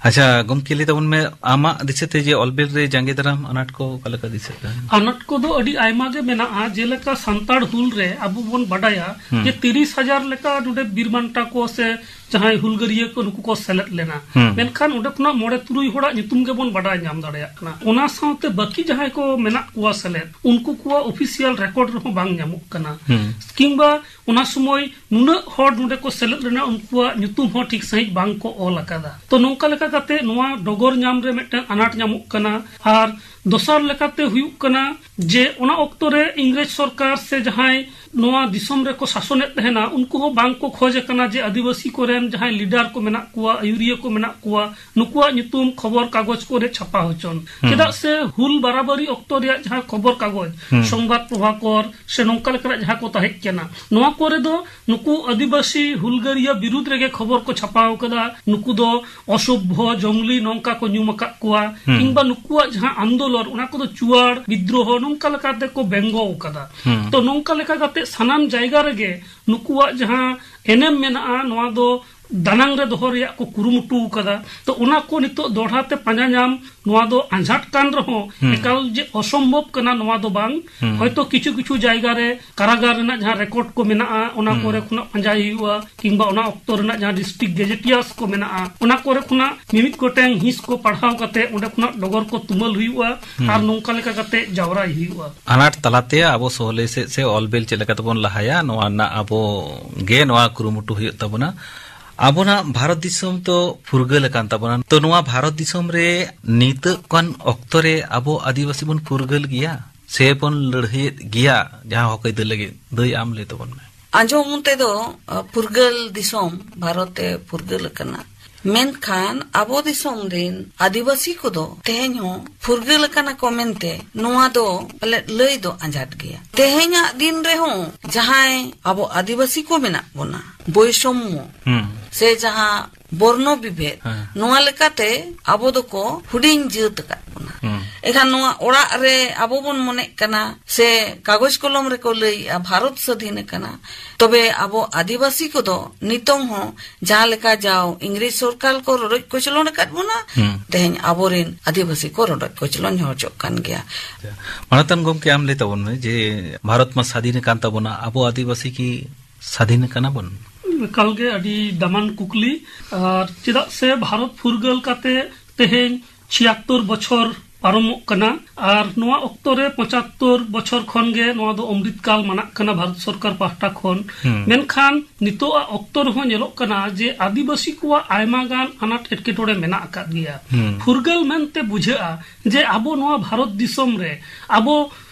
ᱟᱪᱪᱷᱟ ᱜᱚᱢᱠᱮ, ᱞᱟᱹᱭ ᱛᱟᱵᱚᱱ ᱢᱮ, ᱟᱢᱟᱜ ᱫᱤᱥᱟᱹᱛᱮ ᱡᱮ ᱚᱞ ᱵᱮᱞ ᱨᱮ ᱡᱟᱸᱜᱮ ᱫᱟᱨᱟᱢ ᱟᱱᱟᱴ ᱠᱚ ᱚᱠᱟ ᱞᱮᱠᱟ ᱫᱤᱥᱟᱹᱜ ᱠᱟᱱᱟ? ᱟᱱᱟᱴ ᱠᱚᱫᱚ ᱟᱹᱰᱤ ᱟᱭᱢᱟ ᱜᱮ ᱢᱮᱱᱟᱜᱼᱟ᱾ ᱡᱮᱞᱮᱠᱟ ᱥᱟᱱᱛᱟᱲ ᱦᱩᱞ ᱨᱮ ᱟᱵᱚ ᱵᱚᱱ ᱵᱟᱰᱟᱭᱟ ᱦᱩᱸ᱾ ᱡᱮ ᱛᱤᱨᱤᱥ ᱦᱟᱡᱟᱨ ᱞᱮᱠᱟ ᱱᱚᱰᱮ ᱵᱤᱨ ᱵᱟᱱᱴᱟ ᱠᱚ ᱥᱮ ᱡᱟᱦᱟᱸᱭ ᱦᱩᱞᱜᱟᱹᱨᱤᱭᱟᱹ ᱠᱚ, ᱱᱩᱠᱩ ᱠᱚ ᱥᱮᱞᱮᱫ ᱞᱮᱱᱟ᱾ ᱦᱩᱸ᱾ ᱢᱮᱱᱠᱷᱟᱱ ᱚᱸᱰᱮ ᱠᱷᱚᱱᱟᱜ ᱢᱚᱬᱮ ᱛᱩᱨᱩᱭ ᱦᱚᱲᱟᱜ ᱧᱩᱛᱩᱢ ᱜᱮᱵᱚᱱ ᱵᱟᱰᱟᱭ ᱧᱟᱢ ᱫᱟᱲᱮᱭᱟᱜ ᱠᱟᱱᱟ᱾ ᱚᱱᱟ ᱥᱟᱶᱛᱮ ᱵᱟᱹᱠᱤ ᱡᱟᱦᱟᱸᱭ ᱠᱚ ᱢᱮᱱᱟᱜ ᱠᱚᱣᱟ ᱥᱮᱞᱮᱫ, ᱩᱱᱠᱩ ᱠᱚᱣᱟᱜ ᱚᱯᱷᱤᱥᱤᱭᱟᱞ ᱨᱮᱠᱚᱨᱰ ᱨᱮᱦᱚᱸ ᱵᱟᱝ ᱧᱟᱢᱚᱜ ᱠᱟᱱᱟ᱾ ᱦᱩᱸ᱾ ᱠᱤᱝᱵᱟ ᱚᱱᱟ ᱥᱚᱢᱚᱭ ᱱᱩᱱᱟᱹᱜ ᱦᱚᱲ ᱱᱚᱰᱮ ᱠᱚ ᱥᱮᱞᱮᱫ ᱞᱮᱱᱟ, ᱩᱱᱠᱩᱣᱟᱜ ᱧᱩᱛᱩᱢ ᱦᱚᱸ ᱴᱷᱤᱠ ᱥᱟᱺᱦᱤᱡ ᱵᱟᱝ ᱠᱚ ᱚᱞ ᱟᱠᱟᱫᱟ᱾ ᱛᱚ, ᱱᱚᱝᱠᱟ ᱞᱮᱠᱟ ᱠᱟᱛᱮ ᱱᱚᱣᱟ ᱰᱚᱜᱚᱨ ᱧᱟᱢ ᱨᱮ ᱢᱤᱫᱴᱟᱝ ᱟᱱᱟᱴ ᱧᱟᱢᱚᱜ ᱠᱟᱱᱟ᱾ ᱟᱨ ᱫᱚᱥᱟᱨ ᱞᱮᱠᱟᱛᱮ ᱦᱩᱭᱩᱜ ᱠᱟᱱᱟ ᱡᱮ ᱚᱱᱟ ᱚᱠᱛᱚ ᱨᱮ ᱤᱝᱨᱮᱡᱽ ᱥᱚᱨᱠᱟᱨ ᱥᱮ ᱡᱟᱦᱟᱸᱭ ᱱᱚᱣᱟ ᱫᱤᱥᱚᱢ ᱨᱮᱠᱚ ᱥᱟᱥᱚᱱᱮᱫ ᱛᱟᱦᱮᱱᱟ, ᱩᱱᱠᱩ ᱦᱚᱸ ᱵᱟᱝ ᱠᱚ ᱠᱷᱚᱡᱽ ᱟᱠᱟᱱᱟ ᱡᱮ ᱟᱹᱫᱤᱵᱟᱹᱥᱤ ᱠᱚᱨᱮᱱ ᱡᱟᱦᱟᱸᱭ ᱞᱤᱰᱟᱨ ᱠᱚ ᱢᱮᱱᱟᱜ ᱠᱚᱣᱟ, ᱟᱹᱭᱩᱨᱤᱭᱟᱹ ᱠᱚ ᱢᱮᱱᱟᱜ ᱠᱚᱣᱟ, ᱱᱩᱠᱩᱣᱟᱜ ᱧᱩᱛᱩᱢ ᱠᱷᱚᱵᱚᱨ ᱠᱟᱜᱚᱡᱽ ᱠᱚᱨᱮ ᱪᱷᱟᱯᱟ ᱦᱚᱪᱚᱱ᱾ ᱦᱩᱸ᱾ ᱪᱮᱫᱟᱜ ᱥᱮ ᱦᱩᱞ ᱵᱟᱨᱟᱵᱟᱨᱤ ᱚᱠᱛᱚ ᱨᱮᱭᱟᱜ ᱡᱟᱦᱟᱸ ᱠᱷᱚᱵᱚᱨ ᱠᱟᱜᱚᱡᱽ, ᱦᱩᱸ᱾ ᱥᱚᱝᱵᱟᱫ ᱯᱨᱚᱵᱷᱟᱠᱚᱨ ᱥᱮ ᱱᱚᱝᱠᱟ ᱞᱮᱠᱟᱱᱟᱜ ᱡᱟᱦᱟᱸ ᱠᱚ ᱛᱟᱦᱮᱸ ᱠᱟᱱᱟ, ᱱᱚᱣᱟ ᱠᱚᱨᱮ ᱫᱚ ᱱᱩᱠᱩ ᱟᱹᱫᱤᱵᱟᱹᱥᱤ ᱦᱩᱞᱜᱟᱹᱨᱤᱭᱟᱹ ᱵᱤᱨᱩᱫᱽ ᱨᱮᱜᱮ ᱠᱷᱚᱵᱚᱨ ᱠᱚ ᱪᱷᱟᱯᱟᱣ ᱠᱟᱫᱟ᱾ ᱱᱩᱠᱩ ᱫᱚ ᱚᱥᱚᱵᱷᱭᱚ, ᱡᱚᱝᱜᱽᱞᱤ ᱱᱚᱝᱠᱟ ᱠᱚ ᱧᱩᱢ ᱟᱠᱟᱫ ᱠᱚᱣᱟ, ᱦᱩᱸ᱾ ᱠᱤᱝᱵᱟ ᱱᱩᱠᱩᱣᱟᱜ ᱡᱟᱦᱟᱸ ᱟᱱᱫᱳᱞᱚᱱ, ᱚᱱᱟ ᱠᱚᱫᱚ ᱪᱩᱣᱟᱲ ᱵᱤᱫᱽᱨᱳᱦᱚ ᱱᱚᱝᱠᱟ ᱞᱮᱠᱟᱛᱮ ᱠᱚ ᱵᱮᱝᱜᱚ ᱟᱠᱟᱫᱟ᱾ ᱦᱩᱸ᱾ ᱛᱚ, ᱱᱚᱝᱠᱟ ᱞᱮᱠᱟ ᱠᱟᱛᱮ ᱥᱟᱱᱟᱢ ᱡᱟᱭᱜᱟ ᱨᱮᱜᱮ ᱱᱩᱠᱩᱣᱟᱜ ᱡᱟᱦᱟᱸ ᱮᱱᱮᱢ ᱢᱮᱱᱟᱜᱼᱟ, ᱱᱚᱣᱟ ᱫᱚ ᱫᱟᱱᱟᱝ ᱨᱮ ᱫᱚᱦᱚ ᱨᱮᱭᱟᱜ ᱠᱚ ᱠᱩᱨᱩᱢᱩᱴᱩ ᱟᱠᱟᱫᱟ᱾ ᱛᱚ, ᱚᱱᱟ ᱠᱚ ᱱᱤᱛᱚᱜ ᱫᱚᱦᱲᱟ ᱛᱮ ᱯᱟᱸᱡᱟ ᱧᱟᱢ, ᱱᱚᱣᱟ ᱫᱚ ᱟᱸᱡᱷᱟᱴ ᱠᱟᱱ ᱨᱮᱦᱚᱸ, ᱦᱩᱸ᱾ ᱮᱠᱟᱞ ᱡᱮ ᱚᱥᱚᱢᱵᱷᱚᱵ ᱠᱟᱱᱟ, ᱱᱚᱣᱟ ᱫᱚ ᱵᱟᱝ᱾ ᱦᱩᱸ᱾ ᱦᱚᱭᱛᱚ ᱠᱤᱪᱷᱩ ᱠᱤᱪᱷᱩ ᱡᱟᱭᱜᱟ ᱨᱮ ᱠᱟᱨᱟᱜᱟᱨ ᱨᱮᱱᱟᱜ ᱡᱟᱦᱟᱸ ᱨᱮᱠᱚᱨᱰ ᱠᱚ ᱢᱮᱱᱟᱜᱼᱟ, ᱚᱱᱟ ᱦᱩᱸ᱾ ᱠᱚᱨᱮ ᱠᱷᱚᱱᱟᱜ ᱯᱟᱸᱡᱟᱭ ᱦᱩᱭᱩᱜᱼᱟ, ᱠᱤᱝᱵᱟ ᱚᱱᱟ ᱚᱠᱛᱚ ᱨᱮᱱᱟᱜ ᱡᱟᱦᱟᱸ ᱰᱤᱥᱴᱨᱤᱠᱴ ᱜᱮᱡᱮᱴᱤᱭᱟᱨᱥ ᱠᱚ ᱢᱮᱱᱟᱜᱼᱟ, ᱚᱱᱟ ᱠᱚᱨᱮ ᱠᱷᱚᱱᱟᱜ ᱢᱤᱢᱤᱫ ᱜᱚᱴᱮᱱ ᱦᱤᱸᱥ ᱠᱚ ᱯᱟᱲᱦᱟᱣ ᱠᱟᱛᱮ ᱚᱸᱰᱮ ᱠᱷᱚᱱᱟᱜ ᱰᱚᱜᱚᱨ ᱠᱚ ᱛᱩᱢᱟᱹᱞ ᱦᱩᱭᱩᱜᱼᱟ᱾ ᱦᱩᱸ᱾ ᱟᱨ ᱱᱚᱝᱠᱟ ᱞᱮᱠᱟ ᱠᱟᱛᱮ ᱡᱟᱣᱨᱟᱭ ᱦᱩᱭᱩᱜᱼᱟ᱾ ᱟᱱᱟᱴ ᱛᱟᱞᱟᱛᱮ ᱟᱵᱚ ᱥᱚᱞᱦᱮ ᱥᱮᱫ ᱥᱮ ᱚᱞ ᱵᱤᱞ ᱪᱮᱫ ᱞᱮᱠᱟ ᱛᱮᱵᱚᱱ ᱞᱟᱦᱟᱭᱟ, ᱱᱚᱣᱟ ᱨᱮᱱᱟᱜ ᱟᱵᱚ ᱜᱮ ᱱᱚᱣᱟ ᱠᱩᱨᱩᱢᱩᱴᱩ ᱦᱩᱭᱩᱜ ᱛᱟᱵᱚᱱᱟ᱾ ᱟᱵᱚᱱᱟᱜ ᱵᱷᱟᱨᱚᱛ ᱫᱤᱥᱚᱢ ᱫᱚ ᱯᱷᱩᱨᱜᱟᱹᱞ ᱟᱠᱟᱱ ᱛᱟᱵᱚᱱᱟ᱾ ᱛᱚ, ᱱᱚᱣᱟ ᱵᱷᱟᱨᱚᱛ ᱫᱤᱥᱚᱢ ᱨᱮ ᱱᱤᱛᱚᱜ ᱠᱟᱱ ᱚᱠᱛᱚ ᱨᱮ ᱟᱵᱚ ᱟᱹᱫᱤᱵᱟᱹᱥᱤ ᱵᱚᱱ ᱯᱷᱩᱨᱜᱟᱹᱞ ᱜᱮᱭᱟ ᱥᱮ ᱵᱚᱱ ᱞᱟᱹᱲᱦᱟᱹᱭᱮᱫ ᱜᱮᱭᱟ ᱡᱟᱦᱟᱸ ᱦᱚᱠ ᱟᱹᱭᱫᱟᱹᱨ ᱞᱟᱹᱜᱤᱫ? ᱫᱟᱹᱭ, ᱟᱢ ᱞᱟᱹᱭ ᱛᱟᱵᱚᱱ ᱢᱮ᱾ ᱟᱸᱡᱚᱢ ᱛᱮᱫᱚ, ᱟ, ᱯᱷᱩᱨᱜᱟᱹᱞ ᱫᱤᱥᱚᱢ, ᱵᱷᱟᱨᱚᱛ ᱮ ᱯᱷᱩᱨᱜᱟᱹᱞ ᱟᱠᱟᱱᱟ᱾ ᱢᱮᱱᱠᱷᱟᱱ ᱟᱵᱚ ᱫᱤᱥᱚᱢ ᱨᱤᱱ ᱟᱹᱫᱤᱵᱟᱹᱥᱤ ᱠᱚᱫᱚ ᱛᱮᱦᱮᱧ ᱦᱚᱸ ᱯᱷᱩᱨᱜᱟᱹᱞ ᱟᱠᱟᱱᱟ ᱠᱚ ᱢᱮᱱᱛᱮ ᱱᱚᱣᱟ ᱫᱚ ᱯᱟᱞᱮᱫ ᱞᱟᱹᱭ ᱫᱚ ᱟᱸᱡᱷᱟᱴ ᱜᱮᱭᱟ᱾ ᱛᱮᱦᱮᱧᱟᱜ ᱫᱤᱱ ᱨᱮᱦᱚᱸ ᱡᱟᱦᱟᱸᱭ ᱟᱵᱚ ᱟᱹᱫᱤᱵᱟᱹᱥᱤ ᱠᱚ ᱢᱮᱱᱟᱜ ᱵᱚᱱᱟ, ᱵᱳᱭᱥᱚᱢᱢᱚ ᱦᱩᱸ᱾ ᱥᱮ ᱡᱟᱦᱟᱸ ᱵᱚᱨᱱᱚ ᱵᱤᱵᱷᱮᱫ, ᱦᱮᱸ᱾ ᱱᱚᱣᱟ ᱞᱮᱠᱟᱛᱮ ᱟᱵᱚ ᱫᱚᱠᱚ ᱦᱩᱰᱤᱧ ᱡᱟᱹᱛ ᱟᱠᱟᱫ ᱵᱚᱱᱟ᱾ ᱦᱩᱸ᱾ ᱮᱱᱠᱷᱟᱱ ᱱᱚᱣᱟ ᱚᱲᱟᱜ ᱨᱮ ᱟᱵᱚ ᱵᱚᱱ ᱢᱚᱱᱮᱜ ᱠᱟᱱᱟ ᱥᱮ ᱠᱟᱜᱚᱡᱽ ᱠᱚᱞᱚᱢ ᱨᱮᱠᱚ ᱞᱟᱹᱭᱮᱜᱼᱟ ᱵᱷᱟᱨᱚᱛ ᱥᱟᱹᱫᱷᱤᱱ ᱟᱠᱟᱱᱟ, ᱛᱚᱵᱮ ᱟᱵᱚ ᱟᱹᱫᱤᱵᱟᱹᱥᱤ ᱠᱚᱫᱚ ᱱᱤᱛᱚᱝ ᱦᱚᱸ ᱡᱟᱦᱟᱸ ᱞᱮᱠᱟ ᱡᱟᱣ ᱤᱝᱨᱮᱡᱽ ᱥᱚᱨᱠᱟᱨ ᱠᱚ ᱨᱚᱰᱚᱡ ᱠᱚᱪᱞᱚᱱ ᱟᱠᱟᱫ ᱵᱚᱱᱟ, ᱦᱩᱸ᱾ ᱛᱮᱦᱮᱧ ᱟᱵᱚᱨᱮᱱ ᱟᱹᱫᱤᱵᱟᱹᱥᱤ ᱠᱚ ᱨᱚᱰᱚᱡ ᱠᱚᱪᱞᱚᱱ ᱦᱚᱪᱚᱜ ᱠᱟᱱ ᱜᱮᱭᱟ᱾ ᱢᱟᱱᱚᱛᱟᱱ ᱜᱚᱢᱠᱮ, ᱟᱢ ᱞᱟᱹᱭ ᱛᱟᱵᱚᱱ ᱢᱮ ᱡᱮ ᱵᱷᱟᱨᱚᱛ ᱢᱟ ᱥᱟᱫᱷᱤᱱ ᱟᱠᱟᱱ ᱛᱟᱵᱚᱱᱟ, ᱟᱵᱚ ᱟᱹᱫᱤᱵᱟᱹᱥᱤ ᱠᱤ ᱥᱟᱫᱷᱤᱱ ᱟᱠᱟᱱᱟ ᱵᱚᱱ? ᱮᱠᱟᱞ ᱜᱮ ᱟᱹᱰᱤ ᱫᱟᱢᱟᱱ ᱠᱩᱠᱞᱤ᱾ ᱟᱨ ᱪᱮᱫᱟᱜ ᱥᱮ ᱵᱷᱟᱨᱚᱛ ᱯᱷᱩᱨᱜᱟᱹᱞ ᱠᱟᱛᱮ ᱛᱮᱦᱮᱧ ᱪᱷᱤᱭᱟᱛᱛᱳᱨ ᱵᱚᱪᱷᱚᱨ ᱯᱟᱨᱚᱢᱚᱜ ᱠᱟᱱᱟ᱾ ᱟᱨ ᱱᱚᱣᱟ ᱚᱠᱛᱚ ᱨᱮ ᱯᱚᱸᱪᱟᱛᱛᱳᱨ ᱵᱚᱪᱷᱚᱨ ᱠᱷᱚᱱ ᱜᱮ ᱱᱚᱣᱟ ᱫᱚ ᱚᱢᱨᱤᱛ ᱠᱟᱞ ᱢᱟᱱᱟᱜ ᱠᱟᱱᱟ ᱵᱷᱟᱨᱚᱛ ᱥᱚᱨᱠᱟᱨ ᱯᱟᱦᱴᱟ ᱠᱷᱚᱱ᱾ ᱦᱩᱸ᱾ ᱢᱮᱱᱠᱷᱟᱱ ᱱᱤᱛᱚᱜᱟᱜ ᱚᱠᱛᱚ ᱨᱮᱦᱚᱸ ᱧᱮᱞᱚᱜ ᱠᱟᱱᱟ ᱡᱮ ᱟᱹᱫᱤᱵᱟᱹᱥᱤ ᱠᱚᱣᱟᱜ ᱟᱭᱢᱟ ᱜᱟᱱ ᱟᱱᱟᱴ ᱮᱴᱠᱮᱴᱚᱬᱮ ᱢᱮᱱᱟᱜ ᱟᱠᱟᱫ ᱜᱮᱭᱟ᱾ ᱦᱩᱸ᱾ ᱯᱷᱩᱨᱜᱟᱹᱞ ᱢᱮᱱᱛᱮ ᱵᱩᱡᱷᱟᱹᱜᱼᱟ ᱡᱮ ᱟᱵᱚ ᱱᱚᱣᱟ ᱵᱷᱟᱨᱚᱛ ᱫᱤᱥᱚᱢ ᱨᱮ ᱟᱵᱚ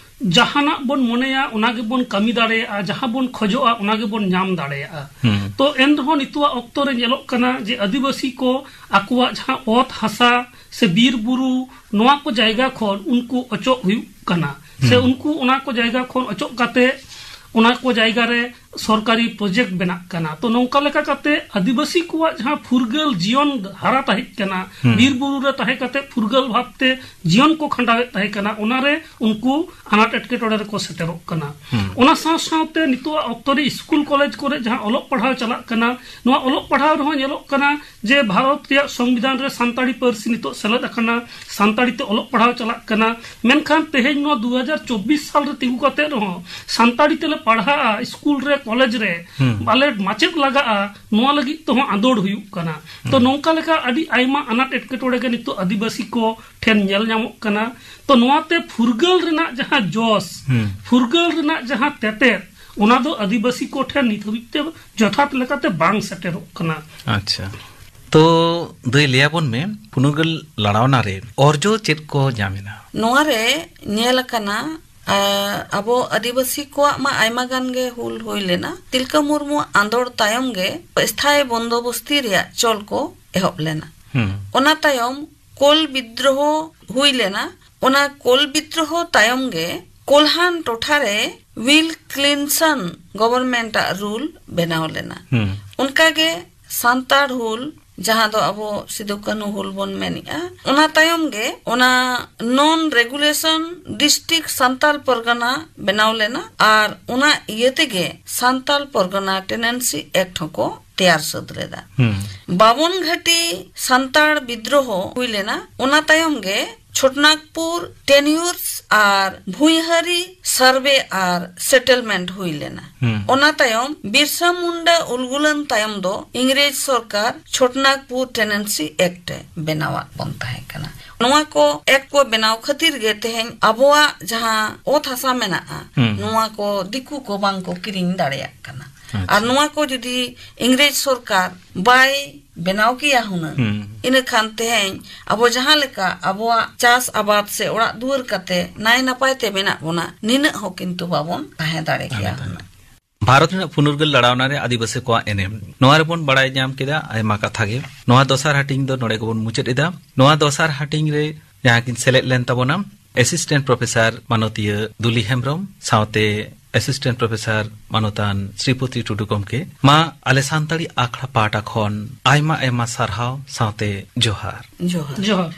ᱡᱟᱦᱟᱱᱟᱜ ᱵᱚᱱ ᱢᱚᱱᱮᱭᱟ, ᱚᱱᱟ ᱜᱮᱵᱚᱱ ᱠᱟᱹᱢᱤ ᱫᱟᱲᱮᱭᱟᱜᱼᱟ, ᱡᱟᱦᱟᱸ ᱵᱚᱱ ᱠᱷᱚᱡᱚᱜᱼᱟ, ᱚᱱᱟ ᱜᱮᱵᱚᱱ ᱧᱟᱢ ᱫᱟᱲᱮᱭᱟᱜᱼᱟ᱾ ᱦᱩᱸ᱾ ᱛᱚ ᱮᱱ ᱨᱮᱦᱚᱸ ᱱᱤᱛᱚᱜᱟᱜ ᱚᱠᱛᱚ ᱨᱮ ᱧᱮᱞᱚᱜ ᱠᱟᱱᱟ ᱡᱮ ᱟᱹᱫᱤᱵᱟᱹᱥᱤ ᱠᱚ ᱟᱠᱚᱣᱟᱜ ᱡᱟᱦᱟᱸ ᱚᱛ ᱦᱟᱥᱟ ᱥᱮ ᱵᱤᱨ ᱵᱩᱨᱩ, ᱱᱚᱣᱟ ᱠᱚ ᱡᱟᱭᱜᱟ ᱠᱷᱚᱱ ᱩᱱᱠᱩ ᱚᱪᱚᱜ ᱦᱩᱭᱩᱜ ᱠᱟᱱᱟ, ᱥᱮ ᱦᱩᱸ᱾ ᱩᱱᱠᱩ ᱚᱱᱟ ᱠᱚ ᱡᱟᱭᱜᱟ ᱠᱷᱚᱱ ᱚᱪᱚᱜ ᱠᱟᱛᱮ ᱚᱱᱟ ᱠᱚ ᱡᱟᱭᱜᱟ ᱨᱮ ᱥᱚᱨᱠᱟᱨᱤ ᱯᱨᱚᱡᱮᱠᱴ ᱵᱮᱱᱟᱜ ᱠᱟᱱᱟ᱾ ᱛᱚ ᱱᱚᱝᱠᱟ ᱞᱮᱠᱟ ᱠᱟᱛᱮ ᱟᱹᱫᱤᱵᱟᱹᱥᱤ ᱠᱚᱣᱟᱜ ᱡᱟᱦᱟᱸ ᱯᱷᱩᱨᱜᱟᱹᱞ ᱡᱤᱭᱚᱱ ᱦᱟᱨᱟ ᱛᱟᱦᱮᱸ ᱠᱟᱱᱟ, ᱦᱩᱸ᱾ ᱵᱤᱨ ᱵᱩᱨᱩ ᱨᱮ ᱛᱟᱦᱮᱸ ᱠᱟᱛᱮ ᱯᱷᱩᱨᱜᱟᱹᱞ ᱵᱷᱟᱵᱛᱮ ᱡᱤᱭᱚᱱ ᱠᱚ ᱠᱷᱟᱸᱰᱟᱣᱮᱫ ᱛᱟᱦᱮᱸ ᱠᱟᱱᱟ, ᱚᱱᱟᱨᱮ ᱩᱱᱠᱩ ᱟᱱᱟᱴ ᱮᱴᱠᱮᱴᱚᱬᱮ ᱨᱮᱠᱚ ᱥᱮᱴᱮᱨᱚᱜ ᱠᱟᱱᱟ᱾ ᱦᱩᱸ᱾ ᱚᱱᱟ ᱥᱟᱶ ᱥᱟᱶᱛᱮ ᱱᱤᱛᱚᱜᱟᱜ ᱚᱠᱛᱚ ᱨᱮ ᱥᱠᱩᱞ ᱠᱚᱞᱮᱡᱽ ᱠᱚᱨᱮ ᱡᱟᱦᱟᱸ ᱚᱞᱚᱜ ᱯᱟᱲᱦᱟᱣ ᱪᱟᱞᱟᱜ ᱠᱟᱱᱟ, ᱱᱚᱣᱟ ᱚᱞᱚᱜ ᱯᱟᱲᱦᱟᱣ ᱨᱮᱦᱚᱸ ᱧᱮᱞᱚᱜ ᱠᱟᱱᱟ ᱡᱮ ᱵᱷᱟᱨᱚᱛ ᱨᱮᱭᱟᱜ ᱥᱚᱝᱵᱤᱫᱷᱟᱱ ᱨᱮ ᱥᱟᱱᱛᱟᱲᱤ ᱯᱟᱹᱨᱥᱤ ᱱᱤᱛᱚᱜ ᱥᱮᱞᱮᱫ ᱟᱠᱟᱱᱟ, ᱥᱟᱱᱛᱟᱲᱤ ᱛᱮ ᱚᱞᱚᱜ ᱯᱟᱲᱦᱟᱣ ᱪᱟᱞᱟᱜ ᱠᱟᱱᱟ᱾ ᱢᱮᱱᱠᱷᱟᱱ ᱛᱮᱦᱮᱧ ᱱᱚᱣᱟ ᱫᱩ ᱦᱟᱡᱟᱨ ᱪᱚᱵᱵᱤᱥ ᱥᱟᱞ ᱨᱮ ᱛᱤᱸᱜᱩ ᱠᱟᱛᱮ ᱨᱮᱦᱚᱸ ᱥᱟᱱᱛᱟᱲᱤ ᱛᱮᱞᱮ ᱯᱟᱲᱦᱟᱜᱼᱟ ᱥᱠᱩᱞ ᱨᱮ, ᱠᱚᱞᱮᱡᱽ ᱨᱮ, ᱦᱩᱸ᱾ ᱵᱟᱞᱮ ᱢᱟᱪᱮᱫ ᱞᱟᱜᱟᱜᱼᱟ, ᱱᱚᱣᱟ ᱞᱟᱹᱜᱤᱫ ᱛᱮᱦᱚᱸ ᱟᱸᱫᱳᱲ ᱦᱩᱭᱩᱜ ᱠᱟᱱᱟ᱾ ᱛᱚ ᱦᱩᱸ᱾ ᱱᱚᱝᱠᱟ ᱞᱮᱠᱟ ᱟᱹᱰᱤ ᱟᱭᱢᱟ ᱟᱱᱟᱴ ᱮᱴᱠᱮᱴᱚᱬᱮ ᱜᱮ ᱱᱤᱛᱚᱜ ᱟᱹᱫᱤᱵᱟᱹᱥᱤ ᱠᱚ ᱴᱷᱮᱱ ᱧᱮᱞ ᱧᱟᱢᱚᱜ ᱠᱟᱱᱟ᱾ ᱛᱚ ᱱᱚᱣᱟᱛᱮ ᱯᱷᱩᱨᱜᱟᱹᱞ ᱨᱮᱱᱟᱜ ᱡᱟᱦᱟᱸ ᱡᱚᱥ, ᱦᱩᱸ᱾ ᱯᱷᱩᱨᱜᱟᱹᱞ ᱨᱮᱱᱟᱜ ᱡᱟᱦᱟᱸ ᱛᱮᱛᱮᱫ, ᱚᱱᱟ ᱫᱚ ᱟᱹᱫᱤᱵᱟᱹᱥᱤ ᱠᱚ ᱴᱷᱮᱱ ᱱᱤᱛ ᱦᱟᱹᱵᱤᱡ ᱛᱮ ᱡᱚᱛᱷᱟᱛ ᱞᱮᱠᱟᱛᱮ ᱵᱟᱝ ᱥᱮᱴᱮᱨᱚᱜ ᱠᱟᱱᱟ᱾ ᱟᱪᱪᱷᱟ, ᱛᱚ ᱫᱟᱹᱭ, ᱞᱟᱹᱭᱟᱵᱚᱱ ᱢᱮ, ᱯᱷᱩᱨᱜᱟᱹᱞ ᱞᱟᱲᱟᱣᱱᱟ ᱨᱮ ᱚᱨᱡᱚ ᱪᱮᱫ ᱠᱚ ᱧᱟᱢ ᱮᱱᱟ? ᱱᱚᱣᱟ ᱨᱮ ᱧᱮᱞ ᱟᱠᱟᱱᱟ, ᱟ, ᱟᱵᱚ ᱟᱹᱫᱤᱵᱟᱹᱥᱤ ᱠᱚᱣᱟᱜ ᱢᱟ ᱟᱭᱢᱟ ᱜᱟᱱ ᱜᱮ ᱦᱩᱞ ᱦᱩᱭ ᱞᱮᱱᱟ᱾ ᱛᱤᱞᱠᱟᱹ ᱢᱩᱨᱢᱩ ᱟᱸᱫᱳᱲ ᱛᱟᱭᱚᱢ ᱜᱮ ᱥᱛᱷᱟᱭᱤ ᱵᱚᱱᱫᱳᱵᱚᱥᱛᱤ ᱨᱮᱭᱟᱜ ᱪᱚᱞ ᱠᱚ ᱮᱦᱚᱵ ᱞᱮᱱᱟ᱾ ᱦᱩᱸ᱾ ᱚᱱᱟ ᱛᱟᱭᱚᱢ ᱠᱳᱞ ᱵᱤᱫᱽᱫᱨᱳᱦᱚ ᱦᱩᱭ ᱞᱮᱱᱟ᱾ ᱚᱱᱟ ᱠᱳᱞ ᱵᱤᱫᱽᱫᱨᱳᱦᱚ ᱛᱟᱭᱚᱢ ᱜᱮ ᱠᱳᱞᱦᱟᱱ ᱴᱚᱴᱷᱟ ᱨᱮ ᱣᱤᱞ ᱠᱞᱤᱱᱥᱚᱱ ᱜᱚᱵᱷᱚᱨᱱᱢᱮᱱᱴ ᱟᱜ ᱨᱩᱞ ᱵᱮᱱᱟᱣ ᱞᱮᱱᱟ᱾ ᱦᱩᱸ᱾ ᱚᱱᱠᱟ ᱜᱮ ᱥᱟᱱᱛᱟᱲ ᱦᱩᱞ, ᱡᱟᱦᱟᱸ ᱫᱚ ᱟᱵᱚ ᱥᱤᱫᱩ ᱠᱟᱹᱱᱦᱩ ᱦᱩᱞ ᱵᱚᱱ ᱢᱮᱱᱮᱜᱼᱟ, ᱚᱱᱟ ᱛᱟᱭᱚᱢ ᱜᱮ ᱚᱱᱟ ᱱᱚᱱ ᱨᱮᱜᱩᱞᱮᱥᱚᱱ ᱰᱤᱥᱴᱨᱤᱠᱴ ᱥᱟᱱᱛᱟᱞ ᱯᱚᱨᱜᱟᱱᱟ ᱵᱮᱱᱟᱣ ᱞᱮᱱᱟ ᱟᱨ ᱚᱱᱟ ᱤᱭᱟᱹ ᱛᱮᱜᱮ ᱥᱟᱱᱛᱟᱞ ᱯᱚᱨᱜᱟᱱᱟ ᱴᱮᱱᱮᱱᱥᱤ ᱮᱠᱴ ᱦᱚᱸᱠᱚ ᱛᱮᱭᱟᱨ ᱥᱟᱹᱛ ᱞᱮᱫᱟ᱾ ᱦᱩᱸ᱾ ᱵᱟᱵᱚᱱ ᱜᱷᱟᱹᱴᱤ ᱥᱟᱱᱛᱟᱲ ᱵᱤᱫᱽᱫᱨᱳᱦᱚ ᱦᱩᱭ ᱞᱮᱱᱟ᱾ ᱚᱱᱟ ᱛᱟᱭᱚᱢ ᱜᱮ ᱪᱷᱳᱴᱱᱟᱜᱽᱯᱩᱨ ᱴᱮᱱᱭᱩᱨᱥ ᱟᱨ ᱵᱷᱩᱸᱭᱦᱟᱹᱨᱤ ᱥᱟᱨᱵᱷᱮ ᱟᱨ ᱥᱮᱴᱮᱞᱢᱮᱱᱴ ᱦᱩᱭ ᱞᱮᱱᱟ᱾ ᱦᱩᱸ᱾ ᱚᱱᱟ ᱛᱟᱭᱚᱢ ᱵᱤᱨᱥᱟ ᱢᱩᱱᱰᱟ ᱩᱞᱜᱩᱞᱟᱱ ᱛᱟᱭᱚᱢ ᱫᱚ ᱤᱝᱨᱮᱡᱽ ᱥᱚᱨᱠᱟᱨ ᱪᱷᱳᱴᱱᱟᱜᱽᱯᱩᱨ ᱴᱮᱱᱮᱱᱥᱤ ᱮᱠᱴ ᱮ ᱵᱮᱱᱟᱣᱟᱫ ᱵᱚᱱ ᱛᱟᱦᱮᱸ ᱠᱟᱱᱟ᱾ ᱱᱚᱣᱟ ᱠᱚ ᱮᱠᱴ ᱠᱚ ᱵᱮᱱᱟᱣ ᱠᱷᱟᱹᱛᱤᱨ ᱜᱮ ᱛᱮᱦᱮᱧ ᱟᱵᱚᱣᱟᱜ ᱡᱟᱦᱟᱸ ᱚᱛ ᱦᱟᱥᱟ ᱢᱮᱱᱟᱜᱼᱟ, ᱦᱩᱸ᱾ ᱱᱚᱣᱟ ᱠᱚ ᱫᱤᱠᱩ ᱠᱚ ᱵᱟᱝ ᱠᱚ ᱠᱤᱨᱤᱧ ᱫᱟᱲᱮᱭᱟᱜ ᱠᱟᱱᱟ᱾ ᱟᱪᱪᱷᱟ᱾ ᱟᱨ ᱱᱚᱣᱟ ᱠᱚ ᱡᱩᱫᱤ ᱤᱝᱨᱮᱡᱽ ᱥᱚᱨᱠᱟᱨ ᱵᱟᱭ ᱵᱮᱱᱟᱣ ᱠᱮᱭᱟ ᱦᱩᱱᱟᱹᱝ, ᱦᱩᱸ᱾ ᱤᱱᱟᱹ ᱠᱷᱟᱱ ᱛᱮᱦᱮᱧ ᱟᱵᱚ ᱡᱟᱦᱟᱸ ᱞᱮᱠᱟ ᱟᱵᱚᱣᱟᱜ ᱪᱟᱥ ᱟᱵᱟᱫ ᱥᱮ ᱚᱲᱟᱜ ᱫᱩᱣᱟᱹᱨ ᱠᱟᱛᱮ ᱱᱟᱭ ᱱᱟᱯᱟᱭ ᱛᱮ ᱢᱮᱱᱟᱜ ᱵᱚᱱᱟ, ᱱᱤᱱᱟᱹᱜ ᱦᱚᱸ ᱠᱤᱱᱛᱩ ᱵᱟᱵᱚᱱ ᱛᱟᱦᱮᱸ ᱫᱟᱲᱮ ᱠᱮᱭᱟ ᱦᱩᱱᱟᱹᱝ᱾ ᱵᱷᱟᱨᱚᱛ ᱨᱮᱱᱟᱜ ᱯᱷᱩᱱᱩᱨᱜᱟᱹᱞ ᱞᱟᱲᱟᱣᱱᱟ ᱨᱮ ᱟᱹᱫᱤᱵᱟᱹᱥᱤ ᱠᱚᱣᱟᱜ ᱮᱱᱮᱢ, ᱱᱚᱣᱟ ᱨᱮᱵᱚᱱ ᱵᱟᱲᱟᱭ ᱧᱟᱢ ᱠᱮᱫᱟ ᱟᱭᱢᱟ ᱠᱟᱛᱷᱟ ᱜᱮ᱾ ᱱᱚᱣᱟ ᱫᱚᱥᱟᱨ ᱦᱟᱹᱴᱤᱧ ᱫᱚ ᱱᱚᱰᱮ ᱜᱮᱵᱚᱱ ᱢᱩᱪᱟᱹᱫ ᱮᱫᱟ᱾ ᱱᱚᱣᱟ ᱫᱚᱥᱟᱨ ᱦᱟᱹᱴᱤᱧ ᱨᱮ ᱡᱟᱦᱟᱸ ᱠᱤᱱ ᱥᱮᱞᱮᱫ ᱞᱮᱱ ᱛᱟᱵᱚᱱᱟ, ᱮᱥᱤᱥᱴᱮᱱᱴ ᱯᱨᱚᱯᱷᱮᱥᱟᱨ ᱢᱟᱱᱚᱛᱤᱭᱟᱹ ᱫᱩᱞᱤ ᱦᱮᱢᱵᱽᱨᱚᱢ ᱥᱟᱶᱛᱮ ᱮᱥᱤᱥᱴᱮᱱᱴ ᱯᱨᱚᱯᱷᱮᱥᱟᱨ ᱢᱟᱱᱚᱛᱟᱱ ᱥᱨᱤᱯᱚᱛᱤ ᱴᱩᱰᱩ ᱜᱚᱢᱠᱮ, ᱢᱟ ᱟᱞᱮ ᱥᱟᱱᱛᱟᱲᱤ ᱟᱠᱷᱲᱟ ᱯᱟᱦᱴᱟ ᱠᱷᱚᱱ ᱟᱭᱢᱟ ᱟᱭᱢᱟ ᱥᱟᱨᱦᱟᱣ ᱥᱟᱶᱛᱮ ᱡᱚᱦᱟᱨ᱾ ᱡᱚᱦᱟᱨ᱾ ᱡᱚᱦᱟᱨ᱾